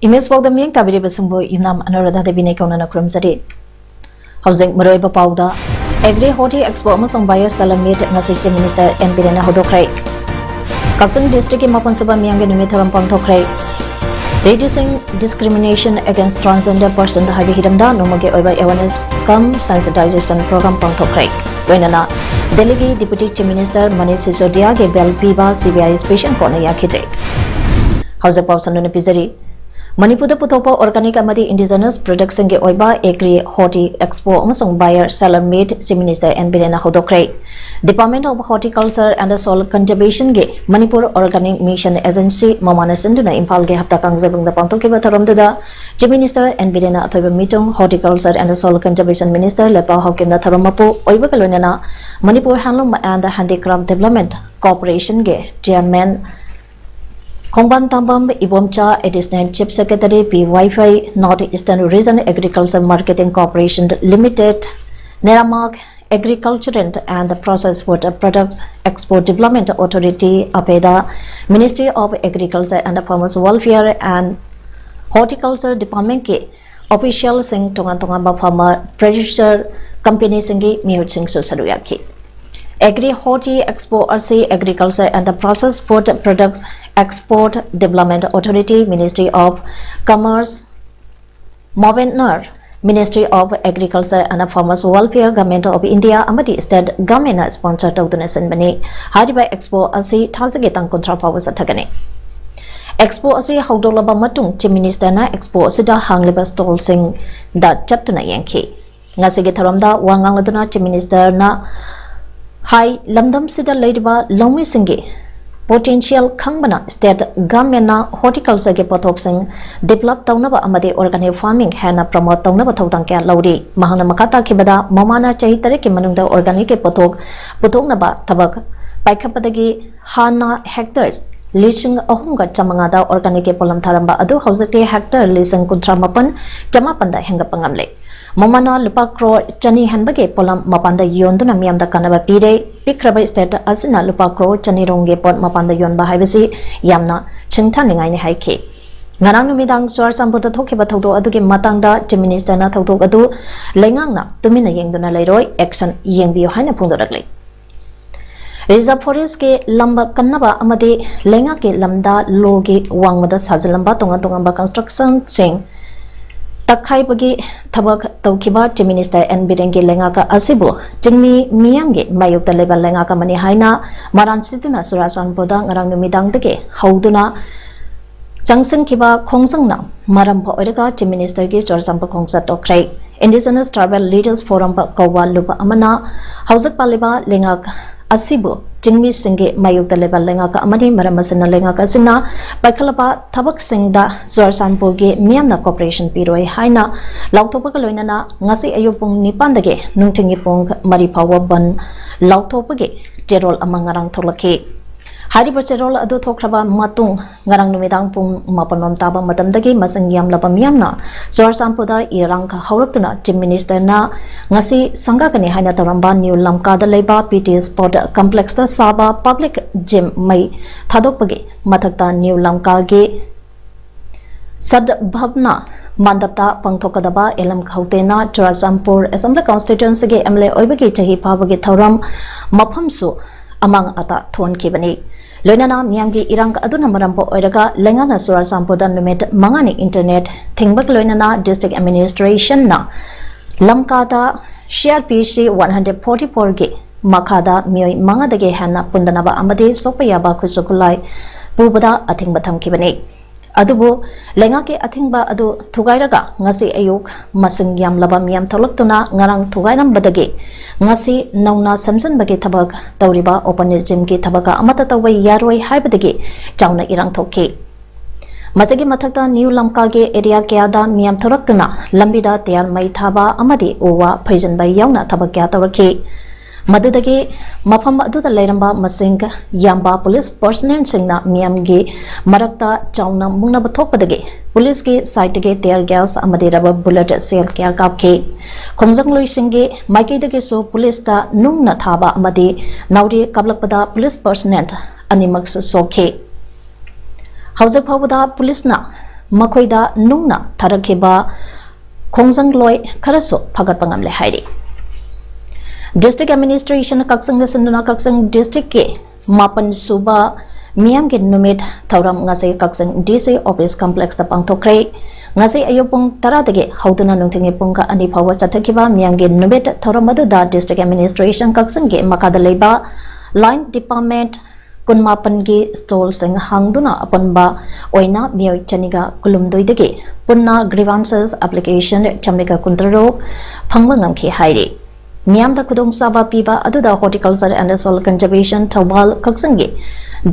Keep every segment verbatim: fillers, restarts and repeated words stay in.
Image ꯄꯥꯎꯗꯝ ꯌꯦꯡ ꯇꯥꯕꯤꯔꯤꯕꯁꯤꯡꯕꯨ ꯏꯅꯥꯝ ꯑꯅꯨꯔꯥꯙꯥ ꯗꯦꯕꯤꯅ ꯀꯧꯅꯅ ꯈꯨꯔꯨꯝꯖꯔꯤ꯫ ꯍꯧꯖꯤꯛ ꯃꯔꯨꯑꯣꯏꯕ ꯄꯥꯎꯗ, Agri Horti Expo ꯑꯃꯁꯨꯡ Buyer Seller Meet ꯉꯁꯤ Chief Minister ꯑꯦꯟ ꯕꯤꯔꯦꯟꯅ ꯍꯧꯗꯣꯛꯈ꯭ꯔꯦ꯫ ꯀꯛꯆꯤꯡ districtꯀꯤ ꯃꯥꯄꯟ ꯁꯨꯕ ꯃꯤꯌꯥꯝꯒꯤ ꯅꯨꯃꯤꯠ ꯊꯧꯔꯝ ꯄꯥꯡꯊꯣꯛꯈ꯭ꯔꯦ꯫ Reducing Discrimination Against Transgender Person ꯍꯥꯏꯕ ꯍꯤꯔꯝꯗ ꯅꯣꯡꯃꯒꯤ ꯑꯣꯏꯕ awareness cum sensitization program ꯄꯥꯡꯊꯣꯛꯈ꯭ꯔꯦ꯫ ꯂꯣꯏꯅꯅ ꯗꯦꯜꯂꯤꯒꯤ Deputy Chief Minister Manish ꯁꯤꯁꯣꯗꯤꯌꯥꯒꯤ bail ꯄꯤꯕ C B I Special Courtꯅ ꯌꯥꯈꯤꯗ꯭ꯔꯦ꯫ ꯍꯧꯖꯤꯛ ꯄꯥꯎ ꯁꯟꯗꯣꯛꯅ ꯄꯤꯖꯔꯤ꯫ ꯃꯅꯤꯄꯨꯔꯗ ꯄꯨꯊꯣꯛꯄ organic ꯑꯃꯗꯤ indigenous productꯁꯤꯡꯒꯤ ꯑꯣꯏꯕ Agri Horti Expo ꯑꯃꯁꯨꯡ Buyer Seller Meet Chief Minister N ꯕꯤꯔꯦꯟꯅ ꯍꯧꯗꯣꯛꯈ꯭ꯔꯦ꯫ Department of Horticulture and Soil Conservationꯒꯤ Manipur Organic Mission Agency ꯃꯃꯥꯟꯅ ꯁꯤꯟꯗꯨꯅ ꯏꯝꯐꯥꯜꯒꯤ ꯍꯞꯇꯥ ꯀꯥꯡꯖꯩꯕꯨꯡꯗ ꯄꯥꯡꯊꯣꯛꯈꯤꯕ ꯊꯧꯔꯝꯗꯨꯗ Chief Minister ꯑꯦꯟ ꯕꯤꯔꯦꯟꯅ ꯑꯊꯣꯏꯕ ꯃꯤꯇꯨꯡ, Horticulture and Soil Conservation Minister ꯂꯦꯄꯥꯎ ꯍꯥꯎꯀꯤꯟꯗ ꯊꯧꯔꯝ ꯃꯄꯨ ꯑꯣꯏꯕꯒ ꯂꯣꯏꯅꯅ Manipur Handloom and Handicraft Development Corporationꯒꯤ Chairman ꯈꯣꯡꯕꯥꯟ ꯇꯥꯝꯕꯝ Ibomcha, Additional Chief Secretary, P Y F, North Eastern Region Agriculture Marketing Corporation Limited, Neramak Agriculture and Processed Food Products Export Development Authority, APEDA, Ministry of Agriculture and Farmers Welfare and Horticulture Departmentꯀꯤ officialꯁꯤꯡ, ꯇꯣꯉꯥꯟ ꯇꯣꯉꯥꯟꯕ farmer producer companyꯁꯤꯡꯒꯤ ꯃꯤꯍꯨꯠꯁꯤꯡꯁꯨ ꯁꯔꯨꯛ ꯌꯥꯈꯤ꯫ Agri Horti Expo ꯑꯁꯤ Agriculture and Processed Food Products Export Development Authority, Ministry of Commerce, MOVENR, Ministry of Agriculture and Farmers Welfare, Government of India ꯑꯃꯗꯤ State Governmentꯅ sponsor ꯇꯧꯗꯨꯅ ꯁꯤꯟꯕꯅꯤ꯫ ꯍꯥꯏꯔꯤꯕ expo ꯑꯁꯤ ꯊꯥꯁꯤꯒꯤ ꯇꯥꯡ ꯀꯨꯟꯊ꯭ꯔꯥ ꯐꯥꯎꯕ ꯆꯠꯊꯒꯅꯤ꯫ Expo ꯑꯁꯤ ꯍꯧꯗꯣꯛꯂꯕ ꯃꯇꯨꯡ Chief Ministerꯅ expo ꯑꯁꯤꯗ ꯍꯥꯡꯂꯤꯕ stallꯁꯤꯡꯗ ꯆꯠꯇꯨꯅ ꯌꯦꯡꯈꯤ꯫ ꯉꯁꯤꯒꯤ ꯊꯧꯔꯝꯗ ꯋꯥ ꯉꯥꯡꯂꯗꯨꯅ Chief Ministerꯅ ꯍꯥꯏ, ꯂꯝꯗꯝꯁꯤꯗ ꯂꯩꯔꯤꯕ ꯂꯧꯃꯤꯁꯤꯡꯒꯤ Potential ꯈꯪꯕꯅ state governmentꯅ horticultureꯒꯤ ꯄꯣꯠꯊꯣꯛꯁꯤꯡ develop ꯇꯧꯅꯕ ꯑꯃꯗꯤ organic farming ꯍꯦꯟꯅ promote ꯇꯧꯅꯕ ꯊꯧꯗꯥꯡ ꯀꯌꯥ ꯂꯧꯔꯤ꯫ ꯃꯍꯥꯛꯅ ꯃꯈꯥ ꯇꯥꯈꯤꯕꯗ, ꯃꯃꯥꯅ ꯆꯍꯤ ꯇꯔꯦꯠꯀꯤ ꯃꯅꯨꯡꯗ organicꯀꯤ ꯄꯣꯠꯊꯣꯛ ꯄꯨꯊꯣꯛꯅꯕ ꯊꯕꯛ ꯄꯥꯏꯈꯠꯄꯗꯒꯤ ꯍꯥꯟꯅ hectare ꯂꯤꯁꯤꯡ ꯑꯍꯨꯝꯒ ꯆꯥꯃꯉꯥꯗ organicꯀꯤ ꯄꯣꯠꯂꯝ ꯊꯥꯔꯝꯕ ꯑꯗꯨ ꯍꯧꯖꯤꯛꯇꯤ hectare ꯂꯤꯁꯤꯡ ꯀꯨꯟꯊ꯭ꯔꯥ ꯃꯥꯄꯟ ꯆꯃꯥꯄꯟꯗ ꯍꯦꯟꯒꯠꯄ ꯉꯝꯂꯦ꯫ ꯃꯃꯥꯅ ꯂꯨꯄꯥ ꯀ꯭ꯔꯣꯔ ꯆꯅꯤ ꯍꯦꯟꯕꯒꯤ ꯄꯣꯠꯂꯝ ꯃꯄꯥꯟꯗ ꯌꯣꯟꯗꯨꯅ ꯃꯤꯌꯥꯝꯗ ꯀꯥꯟꯅꯕ ꯄꯤꯔꯦ꯫ ꯄꯤꯛꯈ꯭ꯔꯕ state ꯑꯁꯤꯅ ꯂꯨꯄꯥ ꯀ꯭ꯔꯣꯔ ꯆꯅꯤ ꯔꯣꯝꯒꯤ ꯄꯣꯠ ꯃꯄꯥꯟꯗ ꯌꯣꯟꯕ ꯍꯥꯏꯕꯁꯤ ꯌꯥꯝꯅ ꯁꯤꯡꯊꯥꯅꯤꯡꯉꯥꯏꯅꯤ ꯍꯥꯏꯈꯤ꯫ ꯉꯔꯥꯡ ꯅꯨꯃꯤꯗꯥꯡ ꯆꯨꯔꯥꯆꯥꯟꯄꯨꯔꯗ ꯊꯣꯛꯈꯤꯕ ꯊꯧꯗꯣꯛ ꯑꯗꯨꯒꯤ ꯃꯇꯥꯡꯗ Chief Ministerꯅ ꯊꯧꯗꯣꯛ ꯑꯗꯨ ꯂꯩꯉꯥꯛꯅ ꯇꯨꯃꯤꯟꯅ ꯌꯦꯡꯗꯨꯅ ꯂꯩꯔꯣꯏ, action ꯌꯦꯡꯕꯤꯌꯨ ꯍꯥꯏꯅ ꯐꯣꯡꯗꯣꯔꯛꯂꯤ꯫ Reserve Forestꯀꯤ ꯂꯝ ꯀꯟꯅꯕ ꯑꯃꯗꯤ ꯂꯩꯉꯥꯛꯀꯤ ꯂꯝꯗ ꯂꯣꯒꯤ ꯋꯥꯡꯃꯗ ꯁꯥꯖꯤꯜꯂꯝꯕ ꯇꯣꯉꯥꯟ ꯇꯣꯉꯥꯟꯕ constructionꯁꯤꯡ ꯇꯛꯈꯥꯏꯕꯒꯤ ꯊꯕꯛ ꯇꯧꯈꯤꯕ Chief Minister ꯑꯦꯟ ꯕꯤꯔꯦꯟꯒꯤ ꯂꯩꯉꯥꯛ ꯑꯁꯤꯕꯨ ꯆꯤꯡꯃꯤ ꯃꯤꯌꯥꯝꯒꯤ ꯃꯥꯌꯣꯛꯇ ꯂꯩꯕ ꯂꯩꯉꯥꯛ ꯑꯃꯅꯤ ꯍꯥꯏꯅ ꯃꯔꯥꯟ ꯁꯤꯗꯨꯅ ꯆꯨꯔꯥꯆꯥꯟꯄꯨꯔꯗ ꯉꯔꯥꯡ ꯅꯨꯃꯤꯗꯥꯡꯗꯒꯤ ꯍꯧꯗꯨꯅ ꯆꯪꯁꯤꯟꯈꯤꯕ ꯈꯣꯡꯖꯪꯅ ꯃꯔꯝ ꯑꯣꯏꯔꯒ Chief Ministerꯒꯤ ꯆꯨꯔꯥꯆꯥꯟꯄꯨꯔ ꯈꯣꯡꯆꯠ ꯇꯣꯛꯈ꯭ꯔꯦ꯫ Indigenous Tribal Leaders Forum ꯀꯧꯕ ꯂꯨꯞ ꯑꯃꯅ ꯍꯧꯖꯤꯛ ꯄꯥꯜꯂꯤꯕ ꯂꯩꯉꯥꯛ ꯑꯁꯤꯕꯨ ꯆꯤꯡꯃꯤꯁꯤꯡꯒꯤ ꯃꯥꯌꯣꯛꯇ ꯂꯩꯕ ꯂꯩꯉꯥꯛ ꯑꯃꯅꯤ, ꯃꯔꯝ ꯑꯁꯤꯅ ꯂꯩꯉꯥꯛ ꯑꯁꯤꯅ ꯄꯥꯏꯈꯠꯂꯕ ꯊꯕꯛꯁꯤꯡꯗ ꯆꯨꯔꯥꯆꯥꯟꯄꯨꯔꯒꯤ ꯃꯤꯌꯥꯝꯅ cooperation ꯄꯤꯔꯣꯏ ꯍꯥꯏꯅ ꯂꯥꯎꯊꯣꯛꯄꯒ ꯂꯣꯏꯅꯅ ꯉꯁꯤ ꯑꯌꯨꯛ ꯄꯨꯡ ꯅꯤꯄꯥꯟꯗꯒꯤ ꯅꯨꯡꯊꯤꯜꯒꯤ ꯄꯨꯡ ꯃꯔꯤ ꯐꯥꯎꯕ ꯕꯟ ꯂꯥꯎꯊꯣꯛꯄꯒꯤ ꯆꯦꯔꯣꯜ ꯑꯃ ꯉꯔꯥꯡ ꯊꯣꯛꯂꯛꯈꯤ꯫ ꯍꯥꯏꯔꯤꯕ ꯆꯦꯔꯣꯜ ꯑꯗꯨ ꯊꯣꯛꯈ꯭ꯔꯕ ꯃꯇꯨꯡ ꯉꯔꯥꯡ ꯅꯨꯃꯤꯗꯥꯡ ꯄꯨꯡ ꯃꯥꯄꯟ ꯔꯣꯝ ꯇꯥꯕ ꯃꯇꯝꯗꯒꯤ ꯃꯁꯤꯡ ꯌꯥꯝꯂꯕ ꯃꯤꯌꯥꯝꯅ ꯆꯨꯔꯥꯆꯥꯟꯄꯨꯔꯗ ꯏꯔꯥꯡ ꯍꯧꯔꯛꯇꯨꯅ Chief Ministerꯅ ꯉꯁꯤ ꯁꯪꯒꯥꯒꯅꯤ ꯍꯥꯏꯅ ꯇꯧꯔꯝꯕ ꯅ꯭ꯌꯨ ꯂꯝꯀꯥꯗ ꯂꯩꯕ ꯄꯤ ꯇꯤ Sport Complexꯇ ꯁꯥꯕ public gym ꯃꯩ ꯊꯥꯗꯣꯛꯄꯒꯤ ꯃꯊꯛꯇ ꯅ꯭ꯌꯨ ꯂꯝꯀꯥꯒꯤ ꯁꯗꯚꯕꯅ ꯃꯟꯗꯞꯇ ꯄꯥꯡꯊꯣꯛꯀꯗꯕ ꯑꯦꯜ ꯑꯦꯝ ꯈꯧꯇꯦꯅ ꯆꯨꯔꯥꯆꯥꯟꯄꯨꯔ Assembly Constituencyꯒꯤ M L A ꯑꯣꯏꯕꯒꯤ ꯆꯍꯤ ꯐꯥꯕꯒꯤ ꯊꯧꯔꯝ ꯃꯐꯝꯁꯨ ꯑꯃꯥꯡ ꯑꯇꯥ ꯊꯣꯛꯍꯟꯈꯤꯕꯅꯤ꯫ ꯂꯣꯏꯅꯅ ꯃꯤꯌꯥꯝꯒꯤ ꯏꯔꯥꯡ ꯑꯗꯨꯅ ꯃꯔꯝ ꯑꯣꯏꯔꯒ ꯂꯩꯉꯥꯛꯅ ꯆꯨꯔꯥꯆꯥꯟꯄꯨꯔꯗ ꯅꯨꯃꯤꯠ ꯃꯉꯥꯅꯤ internet ꯊꯤꯡꯕꯒ ꯂꯣꯏꯅꯅ district administrationꯅ ꯂꯝꯀꯥꯗ C R P C one hundred forty fourꯒꯤ ꯃꯈꯥꯗ ꯃꯤꯑꯣꯏ ꯃꯉꯥꯗꯒꯤ ꯍꯦꯟꯅ ꯄꯨꯟꯗꯅꯕ ꯑꯃꯗꯤ ꯁꯣꯛꯄ ꯌꯥꯕ ꯈꯨꯠꯁꯨ ꯈꯨꯠꯂꯥꯏ ꯄꯨꯕꯗ ꯑꯊꯤꯡꯕ ꯊꯝꯈꯤꯕꯅꯤ꯫ ꯑꯗꯨꯕꯨ ꯂꯩꯉꯥꯛꯀꯤ ꯑꯊꯤꯡꯕ ꯑꯗꯨ ꯊꯨꯒꯥꯏꯔꯒ ꯉꯁꯤ ꯑꯌꯨꯛ ꯃꯁꯤꯡ ꯌꯥꯝꯂꯕ ꯃꯤꯌꯥꯝ ꯊꯣꯛꯂꯛꯇꯨꯅ ꯉꯔꯥꯡ ꯊꯨꯒꯥꯏꯔꯝꯕꯗꯒꯤ ꯉꯁꯤ ꯅꯧꯅ ꯁꯦꯝꯖꯤꯟꯕꯒꯤ ꯊꯕꯛ ꯇꯧꯔꯤꯕ ꯑꯣꯄꯟ ꯖꯤꯝꯒꯤ ꯊꯕꯛ ꯑꯃꯠꯇ ꯇꯧꯕ ꯌꯥꯔꯣꯏ ꯍꯥꯏꯕꯗꯒꯤ ꯆꯥꯎꯅ ꯏꯔꯥꯡ ꯊꯣꯛꯈꯤ꯫ ꯃꯁꯤꯒꯤ ꯃꯊꯛꯇ ꯅ꯭ꯌꯨ ꯂꯝꯀꯥꯒꯤ ꯑꯦꯔꯤꯌꯥ ꯀꯌꯥꯗ ꯃꯤꯌꯥꯝ ꯊꯣꯛꯂꯛꯇꯨꯅ ꯂꯝꯕꯤꯗ ꯇꯌꯥꯔ ꯃꯩ ꯊꯥꯕ ꯑꯃꯗꯤ ꯎ ꯋꯥ ꯐꯩꯖꯤꯟꯕ ꯌꯥꯎꯅ ꯊꯕꯛ ꯀꯌꯥ ꯇꯧꯔꯛꯈꯤ꯫ ꯃꯗꯨꯗꯒꯤ ꯃꯐꯝ ꯑꯗꯨꯗ ꯂꯩꯔꯝꯕ ꯃꯁꯤꯡ ꯌꯥꯝꯕ ꯄꯨꯂꯤꯁ ꯄꯔꯁꯅꯦꯜꯁꯤꯡꯅ ꯃꯤꯌꯥꯝꯒꯤ ꯃꯔꯛꯇ ꯆꯥꯎꯅ ꯃꯨꯛꯅꯕ ꯊꯣꯛꯄꯗꯒꯤ ꯄꯨꯂꯤꯁꯀꯤ ꯁꯥꯏꯠꯇꯒꯤ ꯇꯤꯌꯔ ꯒ꯭ꯌꯥꯁ ꯑꯃꯗꯤ ꯔꯕꯔ ꯕꯨꯂꯦꯠ ꯁꯦꯜ ꯀꯌꯥ ꯀꯥꯞꯈꯤ꯫ ꯈꯣꯡꯖꯪꯂꯣꯏꯁꯤꯡꯒꯤ ꯃꯥꯏꯀꯩꯗꯒꯤꯁꯨ ꯄꯨꯂꯤꯁꯇ ꯅꯨꯡꯅ ꯊꯥꯕ ꯑꯃꯗꯤ ꯅꯥꯎꯔꯤ ꯀꯥꯞꯂꯛꯄꯗ ꯄꯨꯂꯤꯁ ꯄꯔꯁꯅꯦꯜ ꯑꯅꯤꯃꯛꯁꯨ ꯁꯣꯛꯈꯤ꯫ ꯍꯧꯖꯤꯛ ꯐꯥꯎꯕꯗ ꯄꯨꯂꯤꯁꯅ ꯃꯈꯣꯏꯗ ꯅꯨꯡꯅ ꯊꯥꯔꯛꯈꯤꯕ ꯈꯣꯡꯖꯪꯂꯣꯏ ꯈꯔꯁꯨ ꯐꯒꯠꯄ ꯉꯝꯂꯦ ꯍꯥꯏꯔꯤ꯫ ꯗꯤꯁꯇ꯭ꯔꯤꯛ ꯑꯦꯗꯃꯤꯅꯤꯁꯇ꯭ꯔꯦꯁꯟ ꯀꯛꯆꯤꯡꯅ ꯁꯤꯟꯗꯨꯅ ꯀꯛꯆꯤꯡ ꯗꯤꯁꯇ꯭ꯔꯤꯛꯀꯤ ꯃꯥꯄꯟ ꯁꯨꯕ ꯃꯤꯌꯥꯝꯒꯤ ꯅꯨꯃꯤꯠ ꯊꯧꯔꯝ ꯉꯁꯤ ꯀꯛꯆꯤꯡ ꯗꯤ ꯁꯤ ꯑꯣꯐꯤꯁ ꯀꯝꯄ꯭ꯂꯦꯛꯁꯇ ꯄꯥꯡꯊꯣꯛꯈ꯭ꯔꯦ꯫ ꯉꯁꯤ ꯑꯌꯨꯛ ꯄꯨꯡ ꯇꯔꯥꯗꯒꯤ ꯍꯧꯗꯨꯅ ꯅꯨꯡꯊꯤꯜꯒꯤ ꯄꯨꯡ ꯑꯅꯤ ꯐꯥꯎꯕ ꯆꯠꯊꯈꯤꯕ ꯃꯤꯌꯥꯝꯒꯤ ꯅꯨꯃꯤꯠ ꯊꯧꯔꯝ ꯑꯗꯨꯗ ꯗꯤꯁꯇ꯭ꯔꯤꯛ ꯑꯦꯗꯃꯤꯅꯤꯁꯇ꯭ꯔꯦꯁꯟ ꯀꯛꯆꯤꯡꯒꯤ ꯃꯈꯥꯗ ꯂꯩꯕ ꯂꯥꯏꯟ ꯗꯤꯄꯥꯔꯠꯃꯦꯟꯠ ꯀꯨꯟꯃꯥꯄꯟꯒꯤ ꯁ꯭ꯇꯣꯜꯁꯤꯡ ꯍꯥꯡꯗꯨꯅ ꯑꯄꯨꯟꯕ ꯑꯣꯏꯅ ꯃꯤꯑꯣꯏ ꯆꯅꯤꯒ ꯀꯨꯟꯍꯨꯝꯗꯣꯏꯗꯒꯤ ꯄꯨꯟꯅ ꯒ꯭ꯔꯤꯚꯥꯟꯁꯦꯁ ꯑꯦꯄ꯭ꯂꯤꯀꯦꯁꯟ ꯆꯥꯃꯔꯤꯒ ꯀꯨꯟꯇꯔꯨꯛ ꯐꯪꯕ ꯉꯝꯈꯤ ꯍꯥꯏꯔꯤ꯫ ꯃꯤꯌꯥꯝꯗ ꯈꯨꯗꯣꯡꯆꯥꯕ ꯄꯤꯕ ꯑꯗꯨꯗ horticulture and soil conservation Thoubal ꯀꯛꯆꯤꯡꯒꯤ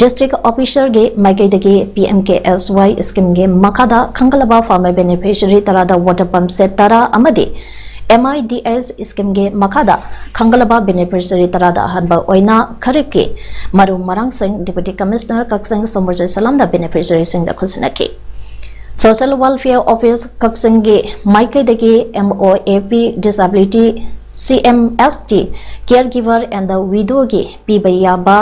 ꯗꯤꯁꯇ꯭ꯔꯤꯛ ꯑꯣꯐꯤꯁꯔꯒꯤ ꯃꯥꯏꯀꯩꯗꯒꯤ ꯄꯤ ꯑꯦꯝ ꯀꯦ ꯑꯦꯁ ꯋꯥꯏ ꯁ꯭ꯀꯤꯝꯒꯤ ꯃꯈꯥꯗ ꯈꯟꯒꯠꯂꯕ ꯐꯥꯔꯃꯔ ꯕꯦꯅꯤꯐꯤꯁꯔꯤ ꯇꯔꯥꯗ ꯋꯥꯇꯔ ꯄꯝꯞ ꯁꯦꯠ ꯇꯔꯥ ꯑꯃꯗꯤ ꯑꯦꯝ ꯑꯥꯏ ꯗꯤ ꯑꯦꯁ ꯁ꯭ꯀꯤꯝꯒꯤ ꯃꯈꯥꯗ ꯈꯟꯒꯠꯂꯕ ꯕꯦꯅꯤꯐꯤꯁꯔꯤ ꯇꯔꯥꯗ ꯑꯍꯥꯟꯕ ꯑꯣꯏꯅ ꯈꯔꯤꯞꯀꯤ ꯃꯔꯨ ꯃꯔꯥꯡꯁꯤꯡ ꯗꯤꯄꯨꯇꯤ ꯀꯃꯤꯁꯅꯔ ꯀꯛꯆꯤꯡ ꯁꯣꯃꯣꯔꯖꯣꯏ ꯁꯂꯥꯝꯅ ꯕꯦꯅꯤꯐꯤꯁꯔꯤꯁꯤꯡꯗ ꯈꯨꯠꯁꯤꯟꯅꯈꯤ꯫ ꯁꯣꯁꯤꯌꯦꯜ ꯋꯦꯜꯐꯤꯌꯔ ꯑꯣꯐꯤꯁ ꯀꯛꯆꯤꯡꯒꯤ ꯃꯥꯏꯀꯩꯗꯒꯤ M O A P disability C M S T care giver and ꯋꯤꯗꯣꯒꯤ ꯄꯤꯕ ꯌꯥꯕ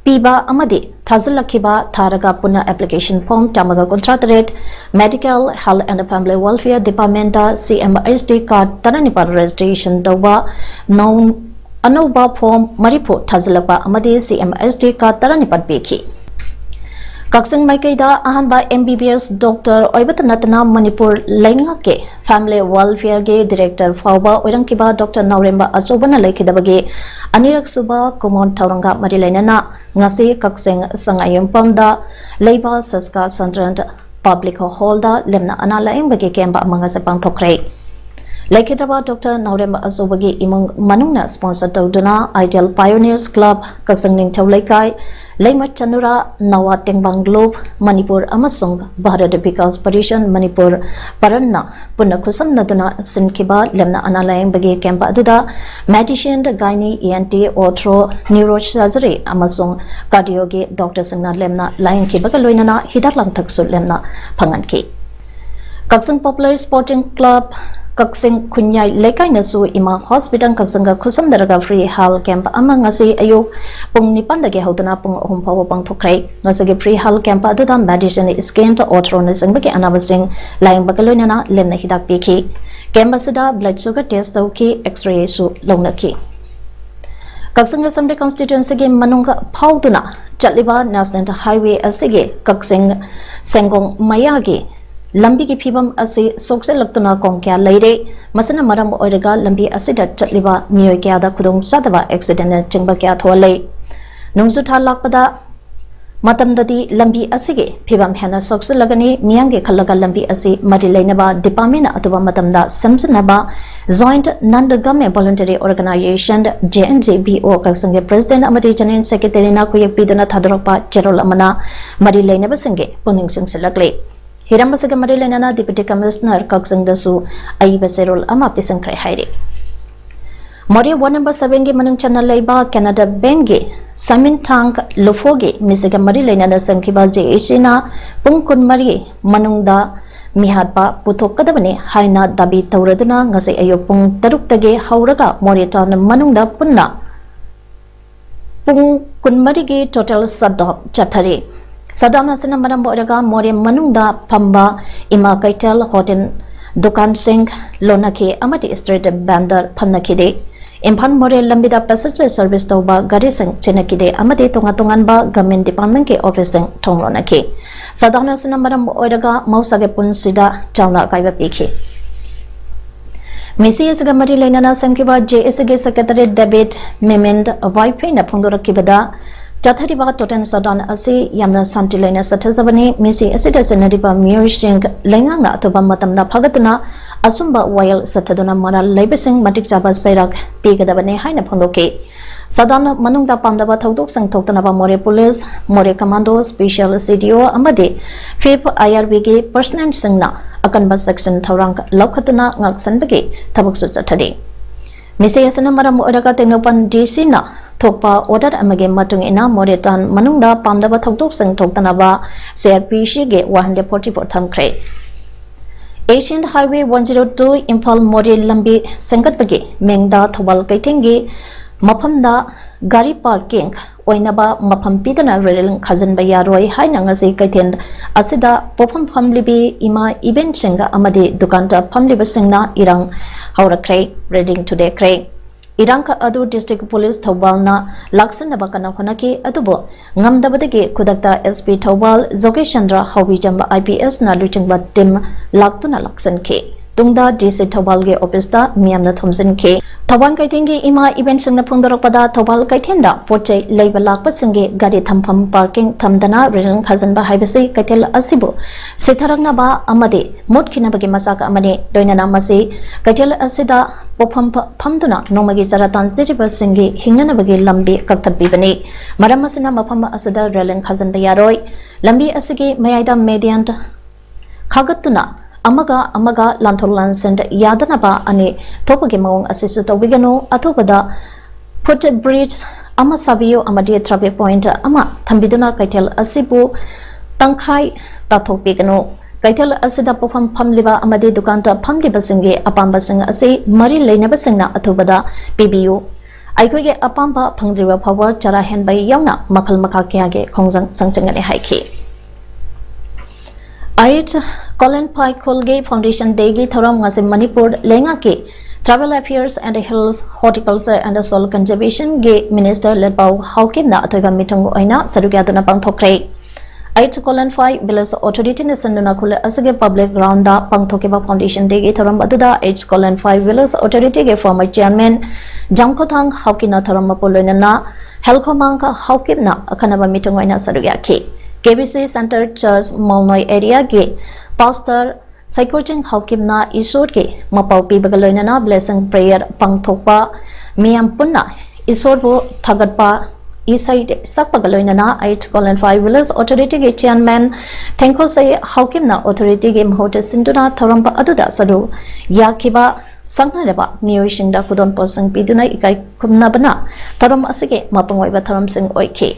ꯄꯤꯕ ꯑꯃꯗꯤ ꯊꯥꯖꯤꯜꯂꯛꯈꯤꯕ ꯊꯥꯔꯒ ꯄꯨꯟꯅ ꯑꯦꯄ꯭ꯂꯤꯀꯦꯁꯟ ꯐꯣꯔꯝ ꯆꯥꯝꯃꯒ ꯀꯨꯟꯊ꯭ꯔꯥ ꯇꯔꯦꯠ, medical, health and family welfare department C M S T card ꯇꯔꯥꯅꯤꯄꯥꯜ ꯔꯦꯖꯤꯁꯇ꯭ꯔꯦꯁꯟ ꯇꯧꯕ ꯅꯧ-, ꯑꯅꯧꯕ ꯐꯣꯔꯝ ꯃꯔꯤꯐꯨ ꯊꯥꯖꯤꯜꯂꯛꯄ ꯑꯃꯗꯤ ꯁꯤ ꯑꯦꯝ ꯑꯦꯁ ꯇꯤ ꯀꯥꯔꯗ ꯇꯔꯥꯅꯤꯄꯥꯜ ꯄꯤꯈꯤ꯫ ꯀꯛꯆꯤꯡ ꯃꯥꯏꯀꯩꯗ ꯑꯍꯥꯟꯕ M B B S doctor ꯑꯣꯏꯕꯇ ꯅꯠꯇꯅ ꯃꯅꯤꯄꯨꯔ ꯂꯩꯉꯥꯛꯀꯤ family welfare ꯒꯤ director ꯐꯥꯎꯕ ꯑꯣꯏꯔꯝꯈꯤꯕ Doctor ꯅꯥꯎꯔꯦꯝꯕ ꯑꯆꯧꯕꯅ ꯂꯩꯈꯤꯗꯕꯒꯤ ꯑꯅꯤꯔꯛ ꯁꯨꯕ ꯀꯨꯃꯣꯟ ꯊꯧꯔꯝꯒ ꯃꯔꯤ ꯂꯩꯅꯅ ꯉꯁꯤ ꯀꯛꯆꯤꯡ ꯁꯉꯥꯏꯌꯨꯝꯐꯝꯗ ꯂꯩꯕ ꯁꯁꯀꯥ ꯁꯟꯇ꯭ꯔꯟ Public Hall ꯗ ꯂꯦꯝꯅ ꯑꯅꯥ ꯂꯥꯌꯦꯡꯕꯒꯤ camp ꯑꯃ ꯉꯁꯤ ꯄꯥꯡꯊꯣꯛꯈ꯭ꯔꯦ꯫ ꯂꯩꯈꯤꯗ꯭ꯔꯕ Doctor ꯅꯥꯎꯔꯦꯝꯕ ꯑꯆꯧꯕꯒꯤ ꯏꯃꯨꯡ ꯃꯅꯨꯡꯅ sponsor ꯇꯧꯗꯨꯅ Ideal Pioneers Club, ꯀꯛꯆꯤꯡ ꯅꯤꯡꯊꯧ ꯂꯩꯀꯥꯏ, ꯂꯩꯃ ꯆꯅꯨꯔꯥ, ꯅꯋꯥ ꯇꯦꯡꯕꯥꯡ ꯂꯨꯞ ꯃꯅꯤꯄꯨꯔ ꯑꯃꯁꯨꯡ ꯚꯥꯔꯠ ꯕꯤꯀꯥꯁ ꯄꯔꯤꯁꯟ ꯃꯅꯤꯄꯨꯔ ꯄꯔꯟꯅ ꯄꯨꯟꯅ ꯈꯨꯠꯁꯝꯅꯗꯨꯅ ꯁꯤꯟꯈꯤꯕ ꯂꯦꯝꯅ ꯑꯅꯥ ꯂꯥꯌꯦꯡꯕꯒꯤ camp ꯑꯗꯨꯗ medicine, gynae, E N T, ortho, neurosurgery ꯑꯃꯁꯨꯡ cardio ꯒꯤ doctor ꯁꯤꯡꯅ ꯂꯦꯝꯅ ꯂꯥꯌꯦꯡꯈꯤꯕꯒ ꯂꯣꯏꯅꯅ ꯍꯤꯗꯥꯛ ꯂꯥꯡꯊꯛꯁꯨ ꯂꯦꯝꯅ ꯐꯪꯍꯟꯈꯤ꯫ ꯀꯛꯆꯤꯡ Popular Sporting Club, ꯀꯛꯆꯤꯡ ꯈꯨꯟꯌꯥꯏ ꯂꯩꯀꯥꯏꯅꯁꯨ ꯏꯃꯥ hospital ꯀꯛꯆꯤꯡꯒ ꯈꯨꯠꯁꯝꯅꯔꯒ free health camp ꯑꯃ ꯉꯁꯤ ꯑꯌꯨꯛ ꯄꯨꯡ ꯅꯤꯄꯥꯟꯗꯒꯤ ꯍꯧꯗꯨꯅ ꯄꯨꯡ ꯑꯍꯨꯝ ꯐꯥꯎꯕ ꯄꯥꯡꯊꯣꯛꯈ꯭ꯔꯦ꯫ ꯉꯁꯤꯒꯤ free health camp ꯑꯗꯨꯗ medicine, skin, ortho ꯅꯆꯤꯡꯕꯒꯤ ꯑꯅꯥꯕꯁꯤꯡ ꯂꯥꯌꯦꯡꯕꯒ ꯂꯣꯏꯅꯅ ꯂꯦꯝꯅ ꯍꯤꯗꯥꯛ ꯄꯤꯈꯤ꯫ Camp ꯑꯁꯤꯗ blood sugar test ꯇꯧꯈꯤ, X-ray ꯁꯨ ꯂꯧꯅꯈꯤ꯫ ꯀꯛꯆꯤꯡ Assembly Constituency ꯒꯤ ꯃꯅꯨꯡ ꯐꯥꯎꯗꯨꯅ ꯆꯠꯂꯤꯕ National Highway ꯑꯁꯤꯒꯤ ꯀꯛꯆꯤꯡ ꯁꯦꯡꯒꯣꯡ ꯃꯌꯥꯒꯤ ꯂꯝꯕꯤꯒꯤ ꯐꯤꯕꯝ ꯑꯁꯤ ꯁꯣꯛꯆꯤꯜꯂꯛꯇꯨꯅ ꯀꯣꯡ ꯀꯌꯥ ꯂꯩꯔꯦ꯫ ꯃꯁꯤꯅ ꯃꯔꯝ ꯑꯣꯏꯔꯒ ꯂꯝꯕꯤ ꯑꯁꯤꯗ ꯆꯠꯂꯤꯕ ꯃꯤꯑꯣꯏ ꯀꯌꯥꯗ ꯈꯨꯗꯣꯡꯆꯥꯗꯕ accident ꯅꯆꯤꯡꯕ ꯀꯌꯥ ꯊꯣꯛꯍꯜꯂꯦ꯫ ꯅꯣꯡꯖꯨ ꯊꯥ ꯂꯥꯛꯄꯗ ꯃꯇꯝꯗꯗꯤ ꯂꯝꯕꯤ ꯑꯁꯤꯒꯤ ꯐꯤꯕꯝ ꯍꯦꯟꯅ ꯁꯣꯛꯆꯤꯜꯂꯒꯅꯤ꯫ ꯃꯤꯌꯥꯝꯒꯤ ꯈꯜꯂꯒ ꯂꯝꯕꯤ ꯑꯁꯤ ꯃꯔꯤ ꯂꯩꯅꯕ department ꯅ ꯑꯊꯨꯕ ꯃꯇꯝꯗ ꯁꯦꯝꯖꯤꯟꯅꯕ Joint Non Government Voluntary Organisation, J N G B O, ꯀꯛꯆꯤꯡꯒꯤ President ꯑꯃꯗꯤ General Secretary ꯅ ꯈꯨꯌꯦꯛ ꯄꯤꯗꯨꯅ ꯊꯥꯗꯣꯔꯛꯄ ꯆꯦꯔꯣꯜ ꯑꯃꯅ ꯃꯔꯤ ꯂꯩꯅꯕꯁꯤꯡꯒꯤ ꯄꯨꯛꯅꯤꯡ ꯆꯤꯡꯁꯤꯜꯂꯛꯂꯤ꯫ ꯍꯤꯔꯝ ꯑꯁꯤꯒ ꯃꯔꯤ ꯂꯩꯅꯅ Deputy Commissioner ꯀꯛꯆꯤꯡꯗꯁꯨ ꯑꯏꯕ ꯆꯦꯔꯣꯜ ꯑꯃ ꯄꯤꯁꯤꯟꯈ꯭ꯔꯦ ꯍꯥꯏꯔꯤ꯫ ꯃꯣꯔꯦ ward number seven ꯒꯤ ꯃꯅꯨꯡ ꯆꯟꯅ ꯂꯩꯕ Canada Bank ꯒꯤ ꯁꯥꯃꯤꯟꯊꯥꯡ ꯂꯨꯐꯣꯒꯤ ꯃꯤꯁꯤꯒ ꯃꯔꯤ ꯂꯩꯅꯅ ꯁꯦꯝꯈꯤꯕ J A C ꯅ ꯄꯨꯡ ꯀꯨꯟꯃꯔꯤ ꯃꯅꯨꯡꯗ ꯃꯤꯍꯥꯠꯄ ꯄꯨꯊꯣꯛꯀꯗꯕꯅꯤ ꯍꯥꯏꯅ ꯗꯥꯕꯤ ꯇꯧꯔꯗꯨꯅ ꯉꯁꯤ ꯑꯌꯨꯛ ꯄꯨꯡ ꯇꯔꯨꯛꯇꯒꯤ ꯍꯧꯔꯒ ꯃꯣꯔꯦ town ꯃꯅꯨꯡꯗ ꯄꯨꯟꯅ ꯄꯨꯡ ꯀꯨꯟꯃꯔꯤꯒꯤ total shutdown ꯆꯠꯊꯔꯤ꯫ Shutdown ꯑꯁꯤꯅ ꯃꯔꯝ ꯑꯣꯏꯔꯒ ꯃꯣꯔꯦ ꯃꯅꯨꯡꯗ ꯐꯝꯕ ꯏꯃꯥ ꯀꯩꯊꯦꯜ, ꯍꯣꯇꯦꯜ, ꯗꯨꯀꯥꯟꯁꯤꯡ ꯂꯣꯟꯅꯈꯤ ꯑꯃꯗꯤ street vendor ꯐꯝꯅꯈꯤꯗꯦ꯫ ꯏꯝꯐꯥꯜ ꯃꯣꯔꯦ ꯂꯝꯕꯤꯗ passenger service ꯇꯧꯕ ꯒꯥꯔꯤꯁꯤꯡ ꯆꯦꯟꯅꯈꯤꯗꯦ ꯑꯃꯗꯤ ꯇꯣꯉꯥꯟ ꯇꯣꯉꯥꯟꯕ government departmentꯀꯤ officeꯁꯤꯡ ꯊꯣꯡ ꯂꯣꯟꯅꯈꯤ꯫ Shutdown ꯑꯁꯤꯅ ꯃꯔꯝ ꯑꯣꯏꯔꯒ ꯃꯍꯧꯁꯥꯒꯤ ꯄꯨꯟꯁꯤꯗ ꯆꯥꯎꯅ ꯑꯀꯥꯏꯕ ꯄꯤꯈꯤ꯫ ꯃꯤꯁꯤ ꯑꯁꯤꯒ ꯃꯔꯤ ꯂꯩꯅꯅ ꯁꯦꯝꯈꯤꯕ JACꯒꯤ secretary David Memend Vaipheiꯅ ꯐꯣꯡꯗꯣꯔꯛꯈꯤꯕꯗ, ꯆꯠꯊꯔꯤꯕ total shutdown ꯑꯁꯤ ꯌꯥꯝꯅ ꯁꯥꯟꯇꯤ ꯂꯩꯅ ꯆꯠꯊꯖꯕꯅꯤ꯫ ꯃꯤꯁꯤ ꯑꯁꯤꯗ ꯆꯦꯟꯅꯔꯤꯕ ꯃꯤꯑꯣꯏꯁꯤꯡ ꯂꯩꯉꯥꯛꯅ ꯑꯊꯨꯕ ꯃꯇꯝꯗ ꯐꯒꯠꯇꯨꯅ ꯑꯆꯨꯝꯕ ꯋꯥꯌꯦꯜ ꯆꯠꯊꯗꯨꯅ ꯃꯔꯥꯜ ꯂꯩꯕꯁꯤꯡ ꯃꯇꯤꯛ ꯆꯥꯕ ꯆꯩꯔꯥꯛ ꯄꯤꯒꯗꯕꯅꯤ ꯍꯥꯏꯅ ꯐꯣꯡꯗꯣꯛꯈꯤ꯫ Shutdown ꯃꯅꯨꯡꯗ ꯄꯥꯝꯗꯕ ꯊꯧꯗꯣꯛꯁꯤꯡ ꯊꯣꯛꯇꯅꯕ ꯃꯣꯔꯦ police, ꯃꯣꯔꯦ commando, special CDO ꯑꯃꯗꯤ fifth IRBꯒꯤ personnelꯁꯤꯡꯅ ꯑꯀꯟꯕ ꯆꯦꯛꯁꯤꯟ ꯊꯧꯔꯥꯡ ꯂꯧꯈꯠꯇꯨꯅ ꯉꯥꯛꯁꯦꯟꯕꯒꯤ ꯊꯕꯛꯁꯨ ꯆꯠꯊꯔꯤ꯫ ꯃꯤꯁꯤ ꯑꯁꯤꯅ ꯃꯔꯝ ꯑꯣꯏꯔꯒ ꯇꯦꯡꯅꯧꯄꯜ DCꯅ ꯊꯣꯛꯄ order ꯑꯃꯒꯤ ꯃꯇꯨꯡ ꯏꯟꯅ ꯃꯣꯔꯦ town ꯃꯅꯨꯡꯗ ꯄꯥꯝꯗꯕ ꯊꯧꯗꯣꯛꯁꯤꯡ ꯊꯣꯛꯇꯅꯕ CRPCꯒꯤ one hundred forty four ꯊꯝꯈ꯭ꯔꯦ꯫ Asian Highway one zero two Imphal ꯃꯣꯔꯦ ꯂꯝꯕꯤ ꯁꯦꯝꯒꯠꯄꯒꯤ ꯃꯤꯡꯗ ꯊꯧꯕꯥꯜ ꯀꯩꯊꯦꯜꯒꯤ ꯃꯐꯝꯗ ꯒꯥꯔꯤ parking ꯑꯣꯏꯅꯕ ꯃꯐꯝ ꯄꯤꯗꯨꯅ ꯔꯦꯂꯤꯡ ꯈꯥꯖꯤꯟꯕ ꯌꯥꯔꯣꯏ ꯍꯥꯏꯅ ꯉꯁꯤ ꯀꯩꯊꯦꯜ ꯑꯁꯤꯗ ꯄꯣꯠꯐꯝ ꯐꯝꯂꯤꯕꯤ ꯏꯃꯥ ꯏꯕꯦꯟꯁꯤꯡꯒ ꯑꯃꯗꯤ ꯗꯨꯀꯥꯟꯗ ꯐꯝꯂꯤꯕꯁꯤꯡꯅ ꯏꯔꯥꯡ ꯍꯧꯔꯛꯈ꯭ꯔꯦ, ꯔꯦꯂꯤꯡ ꯊꯨꯗꯦꯛꯈ꯭ꯔꯦ꯫ ꯏꯔꯥꯡ ꯑꯗꯨ district police ꯊꯧꯕꯥꯜꯅ ꯂꯥꯛꯁꯤꯟꯅꯕ ꯀꯟꯅ ꯍꯣꯠꯅꯈꯤ, ꯑꯗꯨꯕꯨ ꯉꯝꯗꯕꯗꯒꯤ ꯈꯨꯗꯛꯇ SP ꯊꯧꯕꯥꯜ ꯖꯣꯒꯦꯁ ꯆꯟꯗ꯭ꯔ ꯍꯥꯎꯕꯤꯖꯝꯕ IPSꯅ ꯂꯨꯆꯤꯡꯕ team ꯂꯥꯛꯇꯨꯅ ꯂꯥꯛꯁꯤꯟꯈꯤ꯫ ꯇꯨꯡꯗ DC ꯊꯧꯕꯥꯜꯒꯤ officeꯇ ꯃꯤꯌꯥꯝꯅ ꯊꯣꯝꯖꯤꯟꯈꯤ꯫ ꯊꯧꯕꯥꯜ ꯀꯩꯊꯦꯜꯒꯤ ꯏꯃꯥ ꯏꯕꯦꯟꯁꯤꯡꯅ ꯐꯣꯡꯗꯣꯔꯛꯄꯗ, ꯊꯧꯕꯥꯜ ꯀꯩꯊꯦꯜꯗ ꯄꯣꯠ ꯆꯩ ꯂꯩꯕ ꯂꯥꯛꯄꯁꯤꯡꯒꯤ ꯒꯥꯔꯤ ꯊꯝꯐꯝ parking ꯊꯝꯗꯅ ꯔꯦꯂꯤꯡ ꯈꯥꯖꯤꯟꯕ ꯍꯥꯏꯕꯁꯤ ꯀꯩꯊꯦꯜ ꯑꯁꯤꯕꯨ ꯁꯤꯊꯔꯛꯅꯕ ꯑꯃꯗꯤ ꯃꯨꯠꯈꯤꯅꯕꯒꯤ ꯃꯆꯥꯛ ꯑꯃꯅꯤ꯫ ꯂꯣꯏꯅꯅ ꯃꯁꯤ ꯀꯩꯊꯦꯜ ꯑꯁꯤꯗ ꯄꯣꯠꯐꯝ ꯐ-, ꯐꯝꯗꯨꯅ ꯅꯣꯡꯃꯒꯤ ꯆꯔꯥ ꯇꯥꯟꯖꯔꯤꯕꯁꯤꯡꯒꯤ ꯍꯤꯡꯅꯅꯕꯒꯤ ꯂꯝꯕꯤ ꯀꯛꯊꯠꯄꯤꯕꯅꯤ꯫ ꯃꯔꯝ ꯑꯁꯤꯅ ꯃꯐꯝ ꯑꯁꯤꯗ ꯔꯦꯂꯤꯡ ꯈꯥꯖꯤꯟꯕ ꯌꯥꯔꯣꯏ꯫ ꯂꯝꯕꯤ ꯑꯁꯤꯒꯤ ꯃꯌꯥꯏꯗ median ꯈꯥꯒꯠꯇꯨꯅ ꯑꯃꯒ ꯑꯃꯒ ꯂꯥꯟꯊꯣꯛ ꯂꯥꯟꯁꯤꯟ ꯌꯥꯗꯅꯕ ꯑꯅꯤ ꯊꯣꯛꯄꯒꯤ ꯃꯑꯣꯡ ꯑꯁꯤꯁꯨ ꯇꯧꯕꯤꯒꯅꯨ꯫ ꯑꯊꯨꯕꯗ foot bridge ꯑꯃ ꯁꯥꯕꯤꯌꯨ ꯑꯃꯗꯤ traffic point ꯑꯃ ꯊꯝꯕꯤꯗꯨꯅ ꯀꯩꯊꯦꯜ ꯑꯁꯤꯕꯨ ꯇꯪꯈꯥꯏ ꯇꯥꯊꯣꯛꯄꯤꯒꯅꯨ꯫ ꯀꯩꯊꯦꯜ ꯑꯁꯤꯗ ꯄꯣꯠꯐꯝ ꯐꯝꯂꯤꯕ ꯑꯃꯗꯤ ꯗꯨꯀꯥꯟꯗ ꯐꯝꯂꯤꯕꯁꯤꯡꯒꯤ ꯑꯄꯥꯝꯕꯁꯤꯡ ꯑꯁꯤ ꯃꯔꯤ ꯂꯩꯅꯕꯁꯤꯡꯅ ꯑꯊꯨꯕꯗ ꯄꯤꯕꯤꯌꯨ꯫ ꯑꯩꯈꯣꯏꯒꯤ ꯑꯄꯥꯝꯕ ꯐꯪꯗ꯭ꯔꯤꯕ ꯐꯥꯎꯕ ꯆꯔꯥ ꯍꯦꯟꯕ ꯌꯥꯎꯅ ꯃꯈꯜ ꯃꯈꯥ ꯀꯌꯥꯒꯤ ꯈꯣꯡꯖꯪ ꯆꯪꯁꯤꯟꯒꯅꯤ ꯍꯥꯏꯈꯤ꯫ ꯑꯍꯤꯖ ꯀꯣꯂꯦꯟ ꯐꯥꯏꯈꯣꯜꯒꯤ Foundation Dayꯒꯤ ꯊꯧꯔꯝ ꯉꯁꯤ ꯃꯅꯤꯄꯨꯔ ꯂꯩꯉꯥꯛꯀꯤ Tribal Affairs and Hills, Horticulture and Soil Conservation ꯒꯤ Minister ꯂꯦꯠꯄꯥꯎ ꯍꯥꯎꯀꯤꯞꯅ ꯑꯊꯣꯏꯕ ꯃꯤꯊꯨꯡ ꯑꯣꯏꯅ ꯁꯔꯨꯛ ꯌꯥꯗꯨꯅ ꯄꯥꯡꯊꯣꯛꯈ꯭ꯔꯦ꯫ ꯑꯩꯠ ꯀꯣꯂꯟ ꯐꯥꯏꯚ Village Authority ꯅ ꯁꯤꯟꯗꯨꯅ ꯈꯨꯜ ꯑꯁꯤꯒꯤ public ground ꯗ ꯄꯥꯡꯊꯣꯛꯈꯤꯕ Foundation Day ꯒꯤ ꯊꯧꯔꯝ ꯑꯗꯨꯗ ꯑꯩꯠ ꯀꯣꯂꯟ ꯐꯥꯏꯚ Village Authority ꯒꯤ former chairman ꯖꯥꯝꯈꯣꯊꯥꯡ ꯍꯥꯎꯀꯤꯞꯅ ꯊꯧꯔꯝ ꯃꯄꯨ ꯂꯣꯏꯅꯅ ꯍꯦꯜꯈꯣꯃꯥꯡ ꯍꯥꯎꯀꯤꯞꯅ ꯑꯈꯟꯅꯕ ꯃꯤꯊꯨꯡ ꯑꯣꯏꯅ ꯁꯔꯨꯛ ꯌꯥꯈꯤ꯫ K B C Centre Church ꯃꯥꯎꯅꯣꯏ area ꯒꯤ pastor ꯁꯩꯀꯣꯆꯤꯡ ꯍꯥꯎꯀꯤꯞꯅ ꯏꯁꯣꯔꯒꯤ ꯃꯄꯥꯎ ꯄꯤꯕꯒ ꯂꯣꯏꯅꯅ blessing prayer ꯄꯥꯡꯊꯣꯛꯄ, ꯃꯤꯌꯥꯝ ꯄꯨꯟꯅ ꯏꯁꯣꯔꯕꯨ ꯊꯥꯒꯠꯄ ꯏꯁꯩ ꯁꯛꯄꯒ ꯂꯣꯏꯅꯅ ꯑꯩꯠ ꯀꯣꯂꯟ ꯐꯥꯏꯚ Village Authority ꯒꯤ chairman ꯊꯦꯡꯈꯣꯁꯩ ꯍꯥꯎꯀꯤꯞꯅ authority ꯒꯤ ꯃꯍꯨꯠ ꯁꯤꯟꯗꯨꯅ ꯊꯧꯔꯝ ꯑꯗꯨꯗ ꯁꯔꯨꯛ ꯌꯥꯈꯤꯕ ꯁꯛꯅꯔꯕ ꯃꯤꯑꯣꯏꯁꯤꯡꯗ ꯈꯨꯗꯣꯜ ꯄꯣꯠꯁꯤꯡ ꯄꯤꯗꯨꯅ ꯏꯀꯥꯏ ꯈꯨꯝꯅꯕꯅ ꯊꯧꯔꯝ ꯑꯁꯤꯒꯤ ꯃꯄꯨꯡ ꯑꯣꯏꯕ ꯊꯧꯔꯝꯁꯤꯡ ꯑꯣꯏꯈꯤ꯫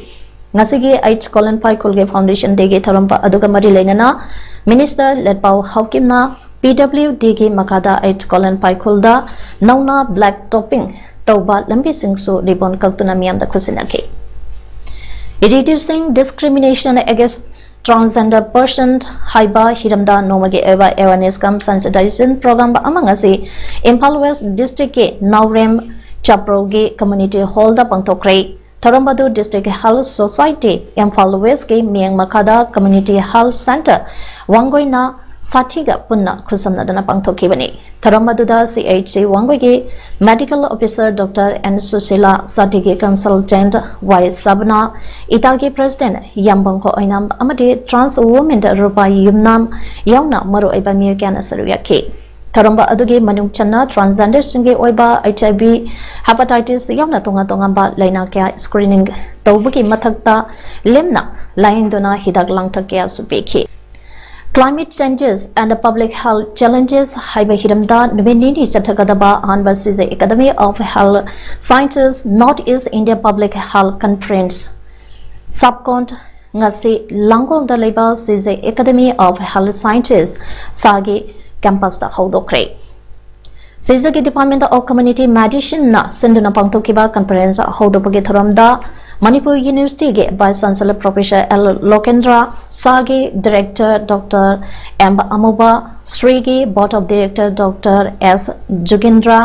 ꯉꯁꯤꯒꯤ ꯑꯩꯠ ꯀꯣꯂꯟ ꯐꯥꯏꯚ ꯈꯨꯜꯒꯤ Foundation Day ꯒꯤ ꯊꯧꯔꯝ ꯑꯗꯨꯒ ꯃꯔꯤ ꯂꯩꯅꯅ Minister ꯂꯦꯠꯄꯥꯎ ꯍꯥꯎꯀꯤꯞꯅ P W D ꯒꯤ ꯃꯈꯥꯗ ꯑꯩꯠ ꯀꯣꯂꯟ ꯐꯥꯏꯚ ꯈꯨꯜꯗ ꯅꯧꯅ black topping ꯇꯧꯕ ꯂꯝꯕꯤꯁꯤꯡꯁꯨ ribbon ꯀꯛꯇꯨꯅ ꯃꯤꯌꯥꯝꯗ ꯈꯨꯠꯁꯤꯟꯅꯈꯤ꯫ Reducing Discrimination Against Transgender Person ꯍꯥꯏꯕ ꯍꯤꯔꯝꯗ ꯅꯣꯡꯃꯒꯤ ꯑꯣꯏꯕ awareness cum sensitization program ꯑꯃ ꯉꯁꯤ ꯏꯝꯐꯥꯜ West District ꯀꯤ ꯅꯥꯎꯔꯦꯝ ꯆꯥꯄ꯭ꯔꯧꯒꯤ Community Hall ꯗ ꯄꯥꯡꯊꯣꯛꯈ꯭ꯔꯦ꯫ ꯊꯧꯔꯝ ꯑꯗꯨ District Health Society Imphal West ꯀꯤ ꯃꯤꯠꯌꯦꯡ ꯃꯈꯥꯗ Community Health Centre ꯋꯥꯡꯒꯣꯏꯅ ꯁꯥꯊꯤꯒ ꯄꯨꯟꯅ ꯈꯨꯠꯁꯝꯅꯗꯨꯅ ꯄꯥꯡꯊꯣꯛꯈꯤꯕꯅꯤ꯫ ꯊꯧꯔꯝ ꯑꯗꯨꯗ C H C ꯋꯥꯡꯒꯣꯏꯒꯤ Medical Officer Doctor N Sushila, ꯁꯥꯊꯤꯒꯤ Consultant ꯋꯥꯏ ꯁꯕꯅꯥ, ꯏꯇꯥꯒꯤ President ꯌꯥꯝꯕꯪꯈꯣ ꯑꯣꯏꯅꯥꯝ ꯑꯃꯗꯤ Trans Women ꯔꯨꯄꯥ ꯌꯨꯝꯅꯥꯝ ꯌꯥꯎꯅ ꯃꯔꯨꯑꯣꯏꯕ ꯃꯤꯑꯣꯏ ꯀꯌꯥꯅ ꯁꯔꯨꯛ ꯌꯥꯈꯤ꯫ ꯊꯧꯔꯝ ꯑꯗꯨꯒꯤ ꯃꯅꯨꯡ ꯆꯟꯅ transgenderꯁꯤꯡꯒꯤ ꯑꯣꯏꯕ H I V, hepatitis ꯌꯥꯎꯅ ꯇꯣꯉꯥꯟ ꯇꯣꯉꯥꯟꯕ ꯂꯥꯏꯅꯥ ꯀꯌꯥ screening ꯇꯧꯕꯒꯤ ꯃꯊꯛꯇ ꯂꯦꯝꯅ ꯂꯥꯌꯦꯡꯗꯨꯅ ꯍꯤꯗꯥꯛ ꯂꯥꯡꯊꯛ ꯀꯌꯥꯁꯨ ꯄꯤꯈꯤ꯫ Climate Changes and Public Health Challenges ꯍꯥꯏꯕ ꯍꯤꯔꯝꯗ ꯅꯨꯃꯤꯠ ꯅꯤꯅꯤ ꯆꯠꯊꯒꯗꯕ ꯑꯍꯥꯟꯕ C Z Academy of Health Sciences North East India Public Health Conference, SAPCOHN, ꯉꯁꯤ ꯂꯥꯡꯒꯣꯜꯗ ꯂꯩꯕ C Z Academy of Health Sciences, ꯁꯥꯒꯤ campus ꯇ ꯍꯧꯗꯣꯛꯈ꯭ꯔꯦ꯫ C Z ꯒꯤ Department of Community Medicine ꯅ ꯁꯤꯟꯗꯨꯅ ꯄꯥꯡꯊꯣꯛꯈꯤꯕ conference ꯍꯧꯗꯣꯛꯄꯒꯤ ꯊꯧꯔꯝꯗ ꯃꯅꯤꯄꯨꯔ ꯌꯨꯅꯤꯚꯔꯁꯤꯇꯤꯒꯤ Vice Chancellor Professor L Lokendra, ꯁꯥꯒꯤ Director Doctor M ꯑꯃꯨꯕ, ꯁ꯭ꯔꯤꯒꯤ Board of Director Doctor S ꯖꯨꯒꯤꯟꯗ꯭ꯔ,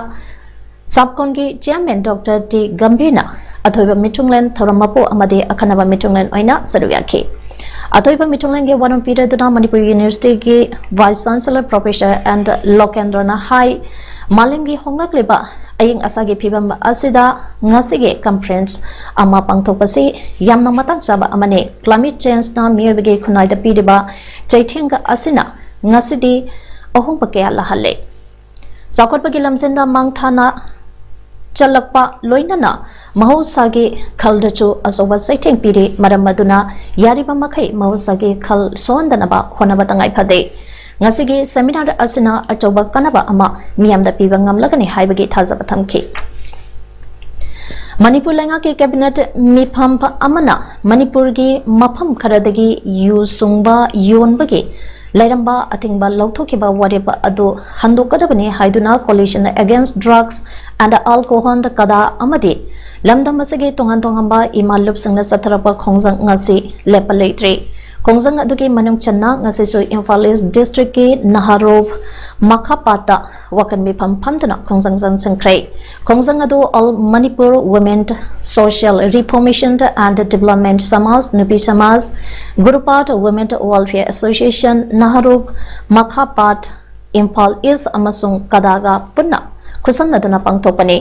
ꯁꯥꯞꯀꯣꯟꯒꯤ Chairman Doctor T ꯒꯝꯚꯤꯔꯅ ꯑꯊꯣꯏꯕ ꯃꯤꯊꯨꯡꯂꯦꯟ, ꯊꯧꯔꯝ ꯃꯄꯨ ꯑꯃꯗꯤ ꯑꯈꯟꯅꯕ ꯃꯤꯊꯨꯡꯂꯦꯟ ꯑꯣꯏꯅ ꯁꯔꯨꯛ ꯌꯥꯈꯤ꯫ ꯑꯊꯣꯏꯕ ꯃꯤꯊꯨꯡꯂꯦꯟꯒꯤ ꯋꯥꯔꯣꯜ ꯄꯤꯔꯗꯨꯅ ꯃꯅꯤꯄꯨꯔ ꯌꯨꯅꯤꯚꯔꯁꯤꯇꯤꯒꯤ Vice Chancellor Professor L Lokendraꯅ ꯍꯥꯏ, ꯃꯥꯂꯦꯝꯒꯤ ꯍꯣꯡꯂꯛꯂꯤꯕ ꯑꯏꯪ ꯑꯁꯥꯒꯤ ꯐꯤꯕꯝ ꯑꯁꯤꯗ ꯉꯁꯤꯒꯤ conference ꯑꯃ ꯄꯥꯡꯊꯣꯛꯄꯁꯤ ꯌꯥꯝꯅ ꯃꯇꯥꯡ ꯆꯥꯕ ꯑꯃꯅꯤ꯫ Climate changeꯅ ꯃꯤꯑꯣꯏꯕꯒꯤ ꯈꯨꯟꯅꯥꯏꯗ ꯄꯤꯔꯤꯕ ꯆꯩꯊꯦꯡ ꯑꯁꯤꯅ ꯉꯁꯤꯗꯤ ꯑꯍꯣꯡꯕ ꯀꯌꯥ ꯂꯥꯛꯍꯜꯂꯦ꯫ ꯆꯥꯎꯈꯠꯄꯒꯤ ꯂꯝꯖꯦꯜꯗ ꯃꯥꯡ ꯊꯥꯅ ꯆꯠꯂꯛꯄ ꯂꯣꯏꯅꯅ ꯃꯍꯧꯁꯥꯒꯤ ꯈꯜꯗꯁꯨ ꯑꯆꯧꯕ ꯆꯩꯊꯦꯡ ꯄꯤꯔꯤ꯫ ꯃꯔꯝ ꯑꯗꯨꯅ ꯌꯥꯔꯤꯕ ꯃꯈꯩ ꯃꯍꯧꯁꯥꯒꯤ ꯈꯜ ꯁꯣꯛꯍꯟꯗꯅꯕ ꯍꯣꯠꯅꯕ ꯇꯉꯥꯏ ꯐꯗꯦ꯫ ꯉꯁꯤꯒꯤ seminar ꯑꯁꯤꯅ ꯑꯆꯧꯕ ꯀꯥꯟꯅꯕ ꯑꯃ ꯃꯤꯌꯥꯝꯗ ꯄꯤꯕ ꯉꯝꯂꯒꯅꯤ ꯍꯥꯏꯕꯒꯤ ꯊꯥꯖꯕ ꯊꯝꯈꯤ꯫ ꯃꯅꯤꯄꯨꯔ ꯂꯩꯉꯥꯛꯀꯤ Cabinet ꯃꯤꯐꯝ ꯑꯃꯅ ꯃꯅꯤꯄꯨꯔꯒꯤ ꯃꯐꯝ ꯈꯔꯗꯒꯤ ꯌꯨ ꯁꯨꯡꯕ ꯌꯣꯟꯕꯒꯤ ꯂꯩꯔꯝꯕ ꯑꯊꯤꯡꯕ ꯂꯧꯊꯣꯛꯈꯤꯕ ꯋꯥꯔꯦꯞ ꯑꯗꯨ ꯍꯟꯗꯣꯛꯀꯗꯕꯅꯤ ꯍꯥꯏꯗꯨꯅ Coalition Against Drugs and Alcohol, ꯀꯗꯥ ꯑꯃꯗꯤ ꯂꯝꯗꯝ ꯑꯁꯤꯒꯤ ꯇꯣꯉꯥꯟ ꯇꯣꯉꯥꯟꯕ ꯏꯃꯥ ꯂꯨꯞꯁꯤꯡꯅ ꯆꯠꯊꯔꯛꯄ ꯈꯣꯡꯖꯪ ꯉꯁꯤ ꯂꯦꯞꯄ ꯂꯩꯇ꯭ꯔꯤ꯫ ꯈꯣꯡꯖꯪ ꯑꯗꯨꯒꯤ ꯃꯅꯨꯡ ꯆꯟꯅ ꯉꯁꯤꯁꯨ ꯏꯝꯐꯥꯜ ꯏꯁ ꯗꯤꯁꯇ꯭ꯔꯤꯛꯀꯤ ꯅꯍꯥꯔꯣꯞ ꯃꯈꯥꯄꯥꯠꯇ ꯋꯥꯀꯟ ꯃꯤꯐꯝ ꯐꯝꯗꯨꯅ ꯈꯣꯡꯖꯪ ꯆꯪꯁꯤꯟꯈ꯭ꯔꯦ꯫ ꯈꯣꯡꯖꯪ ꯑꯗꯨ All Manipur Women Social Reformation and Development Samaj, ꯅꯨꯄꯤ ꯁꯃꯥꯖ, ꯒꯨꯔꯨꯄꯥꯠ Women Welfare Association, ꯅꯍꯥꯔꯣꯞ ꯃꯈꯥꯄꯥꯠ, ꯏꯝꯐꯥꯜ ꯏꯁ ꯑꯃꯁꯨꯡ ꯀꯗꯥꯒ ꯄꯨꯟꯅ ꯈꯨꯠꯁꯝꯅꯗꯨꯅ ꯄꯥꯡꯊꯣꯛꯄꯅꯤ꯫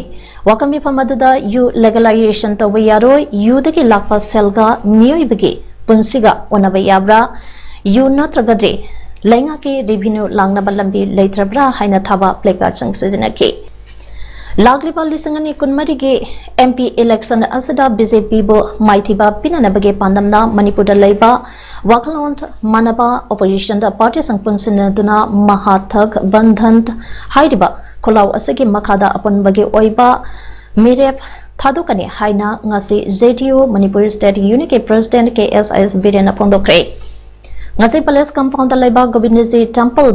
ꯋꯥꯀꯟ ꯃꯤꯐꯝ ꯑꯗꯨꯗ ꯌꯨ legalization ꯇꯧꯕ ꯌꯥꯔꯣꯏ, ꯌꯨꯗꯒꯤ ꯂꯥꯛꯄ ꯁꯦꯜꯒ ꯃꯤꯑꯣꯏꯕꯒꯤ ꯄꯨꯟꯁꯤꯒ ꯑꯣꯟꯅꯕ ꯌꯥꯕ꯭ꯔꯥ, ꯌꯨ ꯅꯠꯇ꯭ꯔꯒꯗꯤ ꯂꯩꯉꯥꯛꯀꯤ revenue ꯂꯥꯡꯅꯕ ꯂꯝꯕꯤ ꯂꯩꯇ꯭ꯔꯕ꯭ꯔꯥ ꯍꯥꯏꯅ ꯊꯥꯕ placardꯁꯤꯡ ꯁꯤꯖꯤꯟꯅꯈꯤ꯫ ꯂꯥꯛꯂꯤꯕ ꯂꯤꯁꯤꯡ ꯑꯅꯤ ꯀꯨꯟꯃꯔꯤꯒꯤ M P election ꯑꯁꯤꯗ B J Pꯕꯨ ꯃꯥꯏꯊꯤꯕ ꯄꯤꯅꯅꯕꯒꯤ ꯄꯥꯟꯗꯝꯅ ꯃꯅꯤꯄꯨꯔꯗ ꯂꯩꯕ ꯋꯥꯈꯜꯂꯣꯟ ꯃꯥꯟꯅꯕ opposition partyꯁꯤꯡ ꯄꯨꯟꯁꯤꯟꯅꯗꯨꯅ ꯃꯍꯥꯊꯛ ꯕꯟꯙꯟ ꯍꯥꯏꯔꯤꯕ ꯈꯨꯜꯂꯥꯎ ꯑꯁꯤꯒꯤ ꯃꯈꯥꯗ ꯑꯄꯨꯟꯕꯒꯤ ꯑꯣꯏꯕ ꯃꯤꯔꯦꯞ ꯊꯥꯗꯣꯛꯀꯅꯤ ꯍꯥꯏꯅ ꯉꯁꯤ J D U Manipur State Unitꯀꯤ President K S S ꯕꯤꯔꯦꯟꯅ ꯐꯣꯡꯗꯣꯛꯈ꯭ꯔꯦ꯫ ꯉꯁꯤ Palace Compoundꯗ ꯂꯩꯕ Govindaji Temple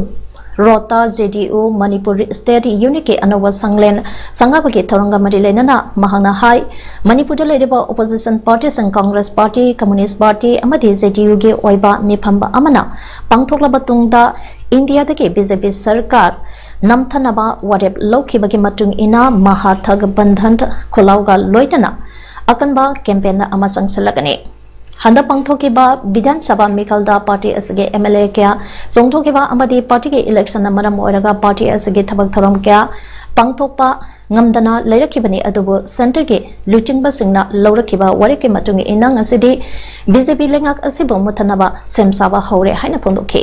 ꯔꯣꯗꯇ J D U Manipur state ꯌꯨꯅꯤꯠꯀꯤ ꯑꯅꯧꯕ ꯁꯪꯂꯦꯟ ꯁꯪꯒꯥꯕꯒꯤ ꯊꯧꯔꯝꯒ ꯃꯔꯤ ꯂꯩꯅꯅ ꯃꯍꯥꯛꯅ ꯍꯥꯏ, ꯃꯅꯤꯄꯨꯔꯗ ꯂꯩꯔꯤꯕ opposition ꯄꯥꯔꯇꯤꯁꯤꯡ Congress party, communist party ꯑꯃꯗꯤ ꯖꯦ ꯗꯤ ꯌꯨꯒꯤ ꯑꯣꯏꯕ ꯃꯤꯐꯝ ꯑꯃꯅ ꯄꯥꯡꯊꯣꯛꯂꯕ ꯇꯨꯡꯗ ꯏꯟꯗꯤꯌꯥꯗꯒꯤ ꯕꯤ ꯖꯦ ꯄꯤ ꯁꯔꯀꯥꯔ ꯅꯝꯊꯅꯕ ꯋꯥꯔꯦꯞ ꯂꯧꯈꯤꯕꯒꯤ ꯃꯇꯨꯡ ꯏꯟꯅ ꯃꯍꯥꯊꯛ ꯕꯟꯙꯟ ꯈꯣꯜꯂꯥꯎꯒ ꯂꯣꯏꯅꯅ ꯑꯀꯟꯕ ꯀꯦꯝꯄꯦꯟ ꯑꯃ ꯆꯪꯁꯤꯜꯂꯒꯅꯤ꯫ ꯍꯟꯗꯛ ꯄꯥꯡꯊꯣꯛꯈꯤꯕ ꯕꯤꯙꯥꯟ ꯁꯚꯥ ꯃꯤꯈꯜꯗ ꯄꯥꯔꯇꯤ ꯑꯁꯤꯒꯤ ꯑꯦꯝ ꯑꯦꯜ ꯑꯦ ꯀꯌꯥ ꯆꯣꯡꯊꯣꯛꯈꯤꯕ ꯑꯃꯗꯤ ꯄꯥꯔꯇꯤꯒꯤ ꯏꯂꯦꯛꯁꯟꯅ ꯃꯔꯝ ꯑꯣꯏꯔꯒ ꯄꯥꯔꯇꯤ ꯑꯁꯤꯒꯤ ꯊꯕꯛ ꯊꯧꯔꯝ ꯀꯌꯥ ꯄꯥꯡꯊꯣꯛꯄ ꯉꯝꯗꯅ ꯂꯩꯔꯛꯈꯤꯕꯅꯤ꯫ ꯑꯗꯨꯕꯨ ꯁꯦꯟꯇꯔꯒꯤ ꯂꯨꯆꯤꯡꯕꯁꯤꯡꯅ ꯂꯧꯔꯛꯈꯤꯕ ꯋꯥꯔꯦꯞꯀꯤ ꯃꯇꯨꯡ ꯏꯟꯅ ꯉꯁꯤꯗꯤ ꯕꯤ ꯖꯦ ꯄꯤ ꯂꯩꯉꯥꯛ ꯑꯁꯤꯕꯨ ꯃꯨꯠꯊꯠꯅꯕ ꯁꯦꯝ ꯁꯥꯕ ꯍꯧꯔꯦ ꯍꯥꯏꯅ ꯐꯣꯡꯗꯣꯛꯈꯤ꯫